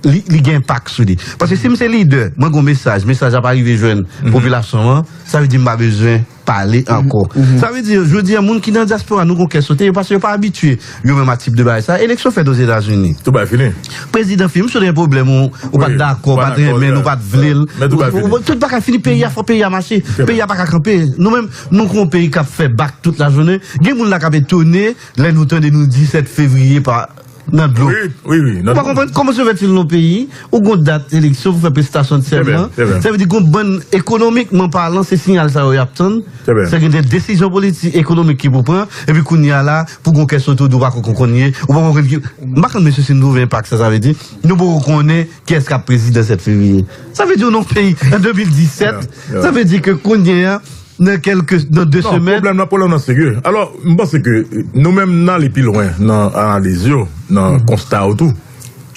li, li gen enpak sou li? Paske si m se lidè, mwen gon mesaj, mesaj la pa rive jwenn popilasyon an, sa vle di m pa bezwen pale ankò. Sa vle di, jodi a, moun ki nan dyaspora, nou gon kè sote, yo, paske yo pa abitye yo menm a tip de bagay sa. Eleksyon fèt Ozetazini. Tout bagay fini. Prezidan fini, m sou gen pwoblèm, ou, ou pa t dakò, ou pa t renmen l, ou pa t vle l. Tout bagay fini, peyi a, fò peyi a mache. Peyi a pa ka kanpe. Nou menm, nou gon peyi k ap fè bak tout lajounen. Gen moun la k ap etone lè nou tande nou di sèt fevriye pa nan dlo. Wi, wi, wi. Ou pa konprann kòman se fè ti nan peyi, ou gon dat eleksyon pou fè prestasyon de sèman. Sa vle di gon bann, ekonomikman palan, se siyal sa yo y ap tann. Se gen de desizyon politik, ekonomik ki pou pran, epi kounye a la, pou gon kè sote ou di ou pa konn kounye, ou pa konprann ki, m pa konn mesye si nou twouve enpak sa, sa vle di, nou poko konnen kiyès k ap prezidan sèt fevriye. Sa vle di ou nan peyi, an de mil disèt, sa vle di ke kounye a, nan kèlke, nan de semèn. Non, pwoblèm nan, pwoblèm nan serye. Alò, m panse ke nou menm n ale pi lwen nan analiz yo, nan konsta yo tou.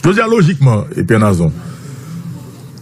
Jodi a, lojikman, epi an azon,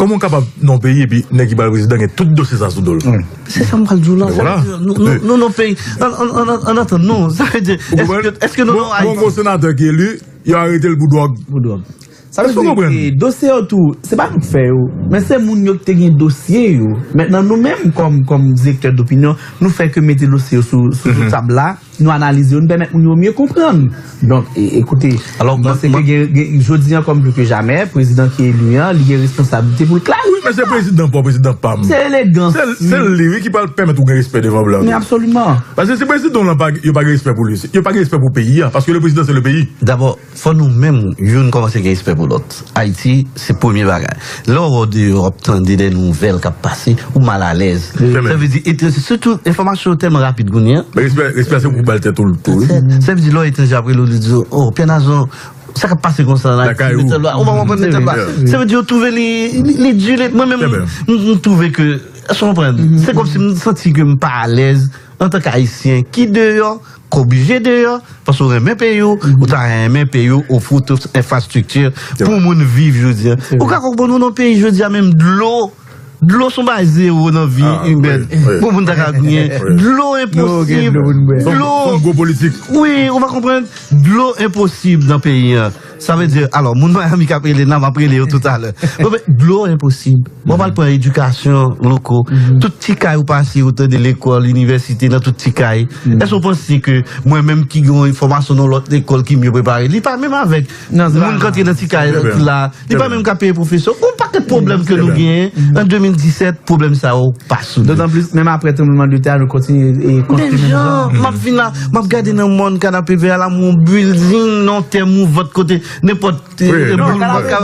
kòman w kapab nan yon peyi epi nèg ki pral prezidan gen tout dosye sa sou do l? Se sa m pral di w la. Sa vle di, nou, nou, nou nan peyi, an, an, an, an, an atann, non. Sa vle di, èske, èske nou nan Ayiti? Ou konprann? Yon gwo senatè ki eli, yo arete l pou dwòg. Pou dwòg. Sa vle di, e, dosye yo tou, se pa nou k fè yo, men se moun yo ki te gen dosye yo. Mentnan, nou menm, kòm, kòm direktè dopinyon, nou fè ke mete dosye yo sou, sou, sou tab la, nou analize yo, nou pèmèt moun yo mye konprann. Donk, e, ekoute, m panse ke gen, gen, jodi a, kòm pli ke jamè, prezidan ki eli an, li gen responsablite pou l klè. Wi, men se prezidan pa w, prezidan pa m. Se elegans, se, se li, wi, ki pral pèmèt ou gen respè devan blan. Men absoliman. Paske si prezidan w lan pa, yo pa gen respè pou li, yo pa gen respè pou peyi a, paske le président, c'est le pays. Dabò, fò nou menm, youn kòmanse gen respè pou lòt. Ayiti, se premye bagay. Lè w wè w deyò, w ap tande de nouvèl k ap pase, ou malalèz. Sa vle di, etranje, sitou enfòmasyon yo tèlman rapid kounye a. Men respè, respè se pou w ba l tèt ou l tou, wi. Sa, sa vle di, lè w etranje ap rele w, li di w, "Oh, Pè Nazon, sa k ap pase konsa la?" Ou pa konprann de tèl bagay. Sa vle di, yo twouve li, li, li di, li, mwen menm, m, m twouve ke, èske w konprann? Se kòmsi m santi ke m pa alèz. antanke Ayisyen ki deyò, k oblije deyò, paske w renmen peyi w, ou ta renmen peyi w ofri w tout enfrastrikti pou moun viv jodi a. Ou ka konprann nou nan peyi jodi a, menm dlo, dlo se yon bagay zewo nan vi imèn. Pou moun ta ka byen. Dlo enposib. Dlo. Wi, ou pa konprann. Dlo enposib nan peyi an. Sa vle di, alò, moun Miami k ap rele n la, m ap rele yo toutalè. Bon, men, dlo enposib. Bon, pral pran edikasyon loko. Tout ti kay ou pase, ou tande lekòl, inivèsite, nan tout ti kay. Èske w panse ke mwen menm ki gen yon fòmasyon nan lòt lekòl ki mye prepare, li pa menm avèk moun k antre nan ti kay la, li pa menm ka peye pwofesè? Gon pakèt pwoblèm ke nou genyen an de mil disèt, pwoblèm sa yo pa soulve. Dotan plis, menm apre tranblemanntè a, nou kontinye e konstwi menm jan. M ap vin la, m ap gade nan mòn Kanapevè a la, yon bilding nan tè mouvant kote nenpòt boul pa ka